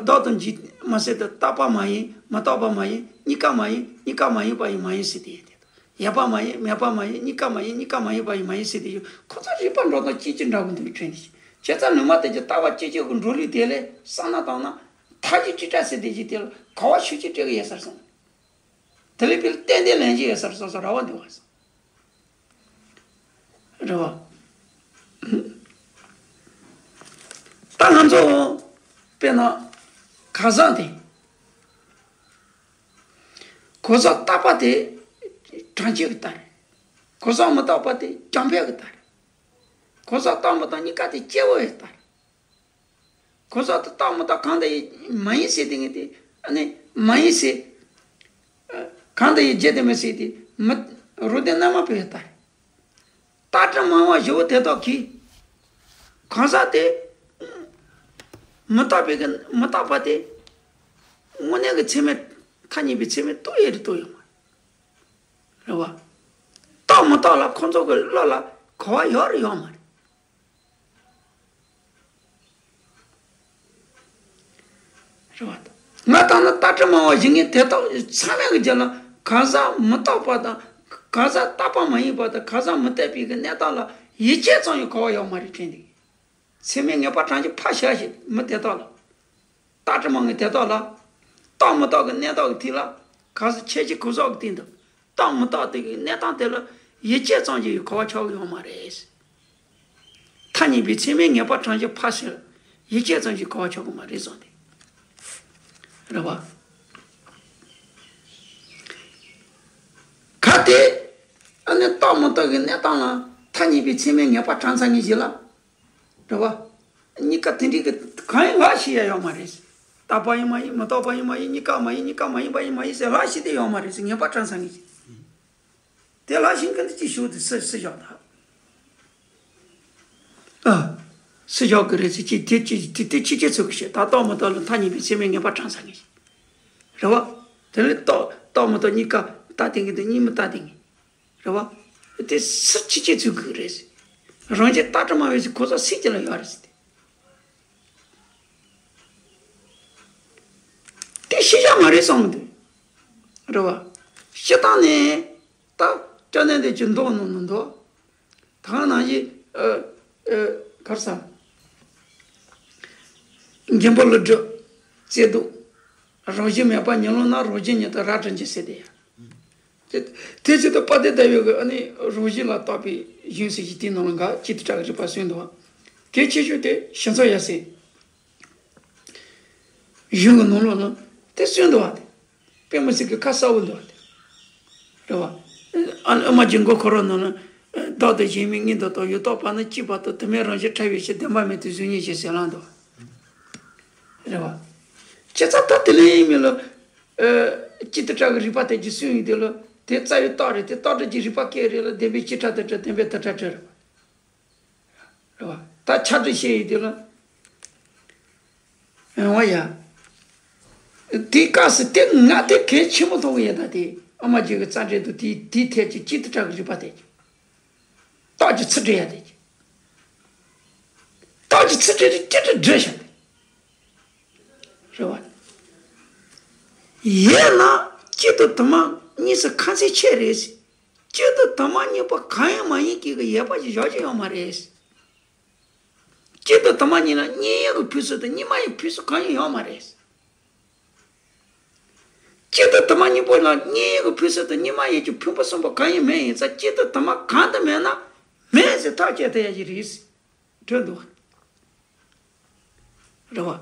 བདག་དང་འཇིག་མ་ཟེར་ཏེ་རྟག་པ་མ་ཡིན། མི་རྟག་པ་མ་ཡིན། གཉིས་ཀ་མ་ཡིན། གཉིས་ཀ་མ་ཡིན་པ་ཡི་མ་ཡིན་ཟེར་ཏེ་ཡོད་དེ། ཡོད་པ་མ་ཡིན། མེད་པ་མ་ཡིན། གཉིས་ཀ་མ་ཡིན། གཉིས་ཀ་མ་ཡིན་པ་ཡི་མ་ཡིན་ཟེར་ཏེ་ཡོད། ཁོ་ཚོ་རིགས་པ་འགྲོ་སྟངས་གཅིག་གཅིག་འདྲ་བོ་འདུག་དྲན་གྱི། བྱས་ཙང་ལུང་མ་བསྟན་གྱི་ལྟ་བ་གཅིག་གཅིག་གི་འགྲོ་ལུགས་དེ་ལས་བསམ་བློ་བཏང་ན། མཐའ་གཅིག་གཅིག་བྲལ་ཟེར་དེ་གཅིག་དེ་ལ་ག་བ་ཤུགས་ཀྱིས་སྤྲད་གི་ཡོད་ས་རེད་བསམ། དེ་ལས་དཔེར་ཏན་ཏན་ལེན་གྱི་ཡོད་ས་རེད་བསམ་སོང་། རེ་བ་འདུག་བ། རེད་བ། ད་ང་ཚོ་དཔེར་ན་གང་ཟག་དེ། གང་ཟག་རྟག་པ་དེ་དྲང་བྱེད་ཀྱི་རྟགས་རེད། གང་ཟག་མི་རྟག་པ་དེ་རྐྱང་ཕན་གྱི་རྟགས་རེད། གང་ཟག་རྟག་མི་རྟག་གཉིས་ཀ་དེ་སྐྱེ་བོ་ཡི་རྟགས་རེད། གང་ཟག་དེ་རྟག་མི་རྟག་གང་དེ་ཡི་མ་ཡིན་ཟེར་དེ་ངས་དེ་ཨ་ནི་མ་ཡིན་ཟེར། གང་དེ་ཡི་རྒྱུ་དེ་མི་ཟེར་དེ་མི་རོ་དེ་རྣལ་མ་བོ་ཡི་རྟགས་རེད། རྟགས་སྒྲ་སྨྲ་བ་བཞི་པོ་དེ་དག་གིས། གང་ཟག་དེ། མི་རྟག་པའི་གི་མི་རྟག་པ་དེ། དངོས་གནས་ཀྱི་ཚད་མས་ཐ་སྙད་པའི་ཚད་མས་རྟོགས་ཡས་རེད་རྟོགས་ཡོད་མ་རེད། རེད་བ། རྟག་མི་རྟག་ལ་ཁོ་ཚོ་གི་བློ་ལ་གོ་བ་ཡོད་རེད་ཡོད་མ་རེད། རེད་བ། ང་ད་ནི་རྟགས་སྒྲ་སྨྲ་བ་བཞི་ངས་དེ་དག་ཚང་མའི་གི་རྒྱུད་ལ་གང་ཟག་མི་རྟག་པ་དང་། གང་ཟག་རྟག་པ་མ་ཡིན་པ་དང་། གང་ཟག་མི་རྟག་པའི་གི་གནས་སྟངས་ལ་ཡིད་ཆེས་ཙམ་ཡང་གོ་བ་ཡོད་མ་རེད་དྲན་འདུག་ཚད་མས་ངེས་པ་དྲངས་ཀྱི་ཕར་བཞག་ཞིག་མི་དེ་དག་ལ། རྟགས་སྒྲ་སྨྲ་བའི་དེ་དག་ལ། རྟག་མི་རྟག་གི་གནས་སྟངས་ཀྱི་སྟེང་ལ། གང་ཟག་ཁྱད་ཆོས་གང་ཟག་གི་སྟེང་དུ། རྟག་མི་རྟག་དེ་གི་གནས་སྟངས་དེ་ལ་ཡིད་ཆེས་ཙམ་གྱིས་གོ་བ་ཆགས་ཀྱི་ཡོད་མ་རེད། ཐ་སྙད་པའི་ཚད་མས་ངེས་པ་དྲངས་ཀྱི་ཕར་ཟེར། ཡིད་ཆེས་ཙམ་གྱིས་གོ་བ་ཆགས་ཀྱི་མ་རེད་བསམ་སྟེ། རེད་བ། གལ་ཏེ། ཨ་ནི་རྟག་མི་རྟག་གི་གནས་སྟངས་ལ་ཐ་སྙད་པའི་ཚད་མས་ངེས་པ་དྲངས་ཚར་ངེས་ཞིག་ལ། རེད་བ། གཉིས་ཀ་དེ་འདྲའི་གི་གང་ཡང་ལབ་ཤེས་ཡ་ཡོད་མ་རེད། རྟག་པ་ཡང་མ་ཡིན། མི་རྟག་པ་ཡང་མ་ཡིན། གཉིས་ཀ་མ་ཡིན། གཉིས་ཀ་མ་ཡིན་པ་ཡང་མ་ཡིན་ཟེར་ལབ་ཤེས་དེ་ཡོད་མ་རེད་ཟེར། ངེས་པ་དྲངས་ཚར་ངེས་ཤིག་དེ་ལབ་ཤེས་མཁན་དེ་ཅིག་ཞུ་དེ་སུ་སུ་བཞག་ད། ཨ། སུ་བཞག་གི་རེད་ཟེར། ཅིག་དེ་ཅིག་དེ་དེ་ཅིག་ཅིག་ཚུགས་ཀྱི་ཤེས། ད་རྟག་མི་རྟག་ལ་ཐ་སྙད་པའི་ཚད་མས་ངེས་པ་དྲངས་ཚར་ངེས་ཤིག་རེད་བ། དེ་ལས་རྟག་རྟག་མི་རྟག་གཉིས་ཀ་རྟག་བསྟན་གྱི་འདུག་གཉིས་མི་རྟག་བསྟན་གྱི། རེད་བ། དེ་སུ་ཅིག་ཅིག་ཚུགས་ཀྱི་རེད་ཟེར། རང་རྒྱལ་རྟག་སྒྲ་སྨྲ་བའི་ཚིག་གོ་ས་སུ་གཅིག་ལ་ཡོད་རེད་ཟེར་ཏེ། དེ་ཤེས་བྱ་མ་རེད་བསམ་གི་འདུག་རེད་བ། སྤྱིར་བཏང་ནས་ད་སྐྱབས་གནས་འདི་ཅིག་མདོ་ནང་ན་འདུག་ད་ག་ནང་བཞིན། ཨ། ཨ། ག་རེ་ཟེར། མགོན་པོ་ཀླུ་སྒྲུབ། བརྩེ་གདུང་། རང་བཞིན་མེད་པ་ཉིད་བླངས་ན། རང་བཞིན་ཉིད་དུ་རབ་བསྒྲུབ་འགྱུར་ཟེར་དེ་ཡ། དེ་དེ་བཞིན་དུ་དཔལ་ལྡན་ཟླ་བའི་གི་ཨ་ནི་རང་བཞིན་ལ་བརྟག་པའི་གཞུང་ཟེར་གྱི་དེའི་ནང་ལ་འགའ་གཅིག་ཏུ་བྲལ་གྱི་རིགས་པ་གསུངས་འདུག་གལ་ཆེ་ཤོས་དེ་ཞིང་ས་ཡ་སྲས་གཞུང་གི་ནང་ལོགས་ན་དེ་གསུངས་འདུག་བ། དེ་དཔེ་མི་སྲིད་ཀྱི་ཁ་གསལ་པོ་འདུག་བ། དེ་རེད་བ། ཨ་ནི་དབུ་མ་རྒྱན་གོས་འཁོར་ལོ་ནང་ན། བདག་དང་གཞན་མིན་གཉིས་འདི་དག། ཡང་དག་པར་ནི་གཅིག་པར་ལྟོས། དུ་མེད་རང་བཞིན་ཕྲ་བའི་ཕྱིར། བདེན་པར་མེད་དེ་གཟུགས་བརྙན་བཞིན་ཟེར་ལབ་འདུག་བ། རེད་བ། བྱས་ཙང་ད་དེ་ལས་ཡིན་མིན་ལ། ཨ། གཅིག་ཏུ་བྲལ་གྱི་རིགས་པ་དེ་ཅིག་གསུངས་ཡོད་དེ་ལ། དེ་རྩ་བའི་རྟགས་རེད། དེ་རྟགས་སྒྲ་གྱི་རིགས་པ་སྐད་རེད་ལ། བདེན་པའི་གཅིག་ཕྲ་དེ་ཕྲ། བདེན་པའི་དུ་ཕྲ་ཕྲ་རེད་བ། རེད་བ། ད་ཁྱབ་བསྒྲགས་བཤད་ཡོད་དེ་ལ། ཨེ་བ་ཡ། དེའི་སྐབས་སུ་དེ་ང་དེ་གལ་ཆེན་པོ་མཐོང་གི་ཡོད། ད་དེ་ཨ་མ་རྒྱལ་གྱི་རྩ་འགྲེལ་དུ་དེའི་དེའི་ཐད་ཀྱི་གཅིག་ཏུ་བྲལ་གྱི་རིགས་པ་དེ་གྱི། རྟགས་ཀྱི་ཚིག་འགྲེལ་ཡ་དེ་གྱི། རྟགས་ཀྱི་ཚིག་འགྲེལ་དེ་གཅིག་ཏུ་འགྲེལ་བཞག་སྟེ། རེད་བ། ཡིན་ན་གཅིག་ཏུ་དུ་མ་གཉིས་སུ་ཁ་ཚིག་ཆད་རེད་ཟེར། གཅིག་ཏུ་དུ་མ་གཉིས་པོ་གང་ཡང་མ་ཡིན་གྱི་གི་ཡོད་པ་ཞིག་བཞག་རྒྱུ་ཡོད་མ་རེད། གཅིག་ཏུ་དུ་མ་གཉིས་ལ་གཉིས་ཡོད་ཀྱི་ཕུན་སུམ་དང་གཉིས་མ་ཡོད་ཕུན་སུམ་གང་ཡང་ཡོད་མ་རེད། གཅིག་ཏུ་དུ་མ་གཉིས་པོ་ལ་གཉིས་ཡོད་ཀྱི་ཕུན་སུམ་དང་གཉིས་མ་ཡོད་ཀྱི་ཕུང་པོ་གསུམ་པོ་གང་ཡང་མེད། ཡིན་ཙང་གཅིག་ཏུ་དུ་མ་གང་དུ་མེད་ན་མེད་ཟེར་ཐག་བཅད་ཐུབ་ཡ་ཞིག་རེད། གྲོལ་འདུག་བ། རེད་བ།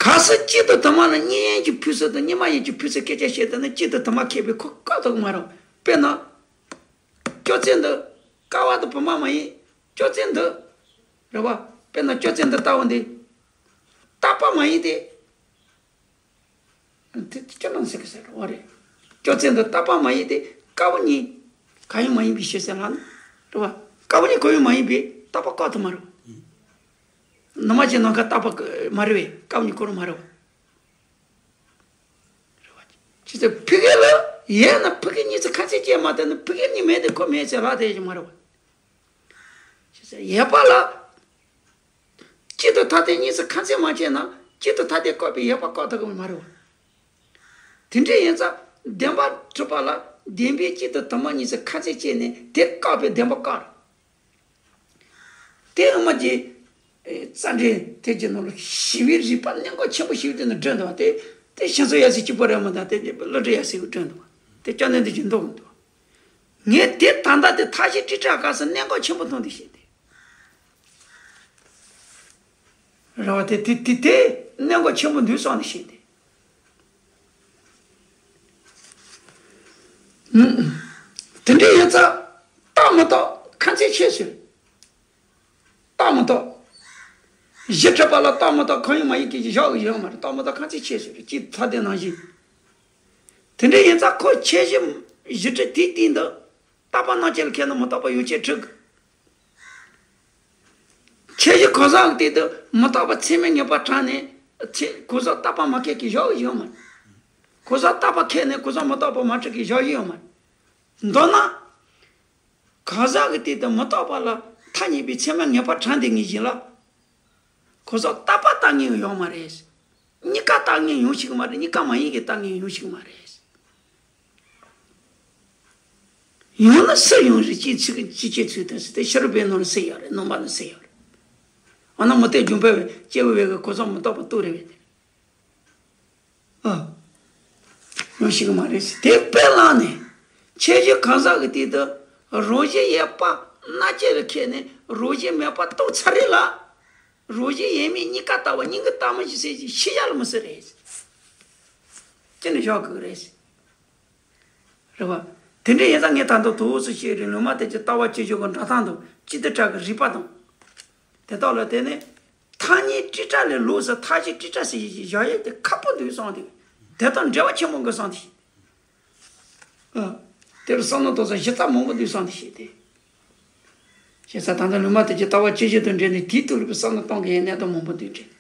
གལ་སྲིད་གཅིག་དང་དུ་མ་ལ་གཉིས་ཡན་གྱི་ཕུན་ཚོགས་དང་གཉིས་མ་ཡན་གྱི་ཕུན་ཚོགས་སྐད་ཆ་བཤད་བསྡད་ན་གཅིག་དང་དུ་མ་མཁས་པའི་ཁོ་བཀག་ཐུབ་ཀྱི་མ་རེད་བ། དཔེར་ན། སྐྱོ་ཚད་འདི་ཀ་བ་དང་བུ་མ་མ་ཡིན། སྐྱོ་ཚད་འདི། རེད་བ། དཔེར་ན་སྐྱོ་ཚད་འདི་ལྟ་བུ་འདི། རྟག་པ་མ་ཡིན་ཏེ། དེ་སྐྱོ་སྣང་ཟེར་གི་ཟེར་བ་རེད། སྐྱོ་ཚད་འདི་རྟག་པ་མ་ཡིན་ཏེ་ཀ་བུ་གཉིས། གང་ཡང་མ་ཡིན་པའི་ཕྱིར་ཟེར་ལ་ནི། རེད་བ། ཀ་བུ་གཉིས་གང་ཡང་མ་ཡིན་པའི་རྟག་པ་བཀག་ཐུབ་མ་རེད་བ། ནུ་མ་གཅིག་ནམ་མཁའ་རྟག་པ་མ་རེད་བས་ཀ་བུ་གཉིས་གང་ཡང་མ་རེད་བ། ཅི་ཟེར་ཕ་གི་ལ་ཡས་ན་ཕ་གི་གཉིས་ཚེ་ཁ་ཚེ་སྐྱེས་མ་ཐལ་ན་ཕ་གི་གཉིས་མེད་དེ་ཁོ་མེད་ཚེ་ལྷག་དེ་ཡོད་མ་རེད་བ། ཅི་ཟེར་ཡས་པ་ལ། གཅིག་ཏུ་ཐ་དད་གཉིས་སུ་ཁ་ཚེ་མ་སྐྱེས་ན་གཅིག་ཏུ་ཐ་དད་བཀག་པའི་ཡས་པ་བཀག་ཐུབ་ཀྱི་མ་རེད་བ། དེ་འདྲ་ཡིན་ཙང་བདེན་པ་གྲུབ་པ་ལ་བདེན་པའི་གཅིག་ཏུ་དུ་མ་གཉིས་སུ་ཁ་ཚེ་སྐྱེས་ནས་དེ་བཀག་པའི་བདེན་པ་བཀག་རེད། དེ་ཨ་མ་གྱི་རྩ་འགྲེལ་དེ་གྱི་ནང་ལ་ཞི་བའི་རིགས་པ་གནད་འགག་ཆེན་པོ་ཞིག་དེ་ནི་བསྒྲོན་འདུག་བ། དེ་དེ་ཞིང་སོགས་ཡ་སི་གཅིག་པོ་རེད་མ་གཏོགས་དེ་བློ་གྲོས་ཡ་སི་གི་བསྒྲོན་འདུག་བ། དེ་སྐྱབས་གནས་འདི་གྱི་འདུག་འདུག་བ། ངས་དེ་ད་ལྟ་དེ་མཐའ་བཞི་ཀྲི་ཀྲ་ག་ས་གནད་འགག་ཆེན་པོ་མཐོང་དུ་ཤེས་ཏེ། རེད་བ། དེ་དེ་དེ་དེ་གནད་འགག་ཆེན་པོ་འདུག་སོང་ནས་ཤེས་ཏེ། དེ་འདྲ་ཡིན་ཙང་རྟག་མི་རྟག་ཁ་ཚེ་ཆེ་ཟེར། རྟག་མི་རྟག་གཞི་གྲུབ་པ་ལ་རྟག་མི་རྟག་གང་ཡང་མ་ཡིན་གྱི་བཞག་གི་ཡོད་མ་རེད། རྟག་མི་རྟག་ཁ་ཚེ་ཆེ་ཟེར་གཅིག་ཐ་དད་ནང་བཞིན། དེ་འདྲ་ཡིན་ཙང་ཁོ་ཁྱད་གཞི་གཞི་གྲུབ་དེའི་སྟེང་དུ་རྟག་པ་རྣམ་བཅད་ལ་མཁས་ན་མི་རྟག་པ་ཡོད་ཆེད་གྲུབ་གི། ཁྱད་གཞི་གང་ཟག་གི་སྟེང་དུ་མི་རྟག་པ་ཚད་མས་ངེས་པ་དྲངས་ནས་ཚད་གང་ཟག་རྟག་པ་མ་མཁས་ཀྱི་བཞག་ཡོད་མ་རེད། གང་ཟག་རྟག་པ་མཁས་ནས་གང་ཟག་མི་རྟག་པ་མ་གྲུབ་ཀྱི་བཞག་ཡོད་མ་རེད། མདོར་ན། གང་ཟག་གི་སྟེང་དུ་མི་རྟག་པ་ལ་ཐ་སྙད་པའི་ཚད་མས་ངེས་པ་དྲངས་དེ་ངེས་བཞིན་ལ། གང་ཟག་རྟག་པ་ལྟ་ངན་ཡོད་མ་རེད། གཉིས་ཀ་ལྟ་ངན་ཡོང་ཤེས་ཀྱི་མ་རེད། གཉིས་ཀ་མ་ཡིན་གྱི་ལྟ་ངན་ཡོང་ཤེས་ཀྱི་མ་རེད། ཡང་ན་སུ་ཡང་རིགས་གཅིག་ཚིག་གཅིག་ཅེས་ཚུལ་དུ་ཟེར་ཏེ་ཕྱི་རོལ་པའི་ནང་ལ་སུ་ཡོད་རེད། ནང་པ་ན་སུ་ཡོད་རེད། འོ་ན་མུ་སྟེགས་ལྗོན་པ་བས་སྐྱེ་བོ་བས་གི་གོ་ས་མི་རྟག་པ་རྟོགས་རེད་བས་ཏེ། ཨ། ཡང་ཤེས་གི་མ་རེད་ཟེར་དེ་དཔེ་བླངས་ནས་ཁྱད་གཞི་གང་ཟག་གི་སྟེང་དུ་རང་བཞིན་ཡོད་པ་རྣམ་བཅད་ལ་མཁས་ནས་རང་བཞིན་མེད་པ་རྟོགས་ཚར་རེད་ལ། རང་བཞིན་ཡོད་མེད་གཉིས་ཀ་ལྟ་བུ་སྙིང་གི་ལྟ་མོ་ཞིག་ཟེར་ཞིག་ཤེས་བྱ་ལ་མི་ཟེར་རེད། ཅི་ནས་བཞག་དགོས་རེད། རེད་བ། དེ་འདྲ་ཡིན་ཙང་ངས་ད་དུང་དོགས་སུ་བཤད་རིང་ལུང་མ་དེ་ཀྱི་ལྟ་བ་ཅི་བྱུང་གི་འགྲོ་སྟངས་དང་ཅི་ཏི་ཀྲ་གི་རིགས་པ་དང་། དེ་དག་ལ་བརྟེན་ནས་ཐ་སྙད་ཀྲི་ཀྲ་ལས་ལོགས་སུ་མཐའ་བཞི་ཀྲི་ཀྲ་ཟེར་ཡིག་ཅིག་བཞག་ཡས་དེ་ཁག་པོ་འདུག་བསམ་སྟེ། དེ་དང་འབྲེལ་བ་ཆེན་པོ་འགོད་བསམ་སྟེ། ཨ། དེར་བསམ་བློ་གཏོང་ས་གཞི་རྩ་མང་པོ་འདུག་བསམ་སྟེ་བཤད་དེ། བྱས་ཙང་ད་ལྟ་ལུང་མ་དེ་ཀྱི་ལྟ་བ་ཅི་བྱུང་དང་འབྲེལ་ནས་དེའི་ཐོག་ལ་བསམ་བློ་གཏོང་གི་ཡས་གནད་དོན་མང་པོ་འདུག་དྲན།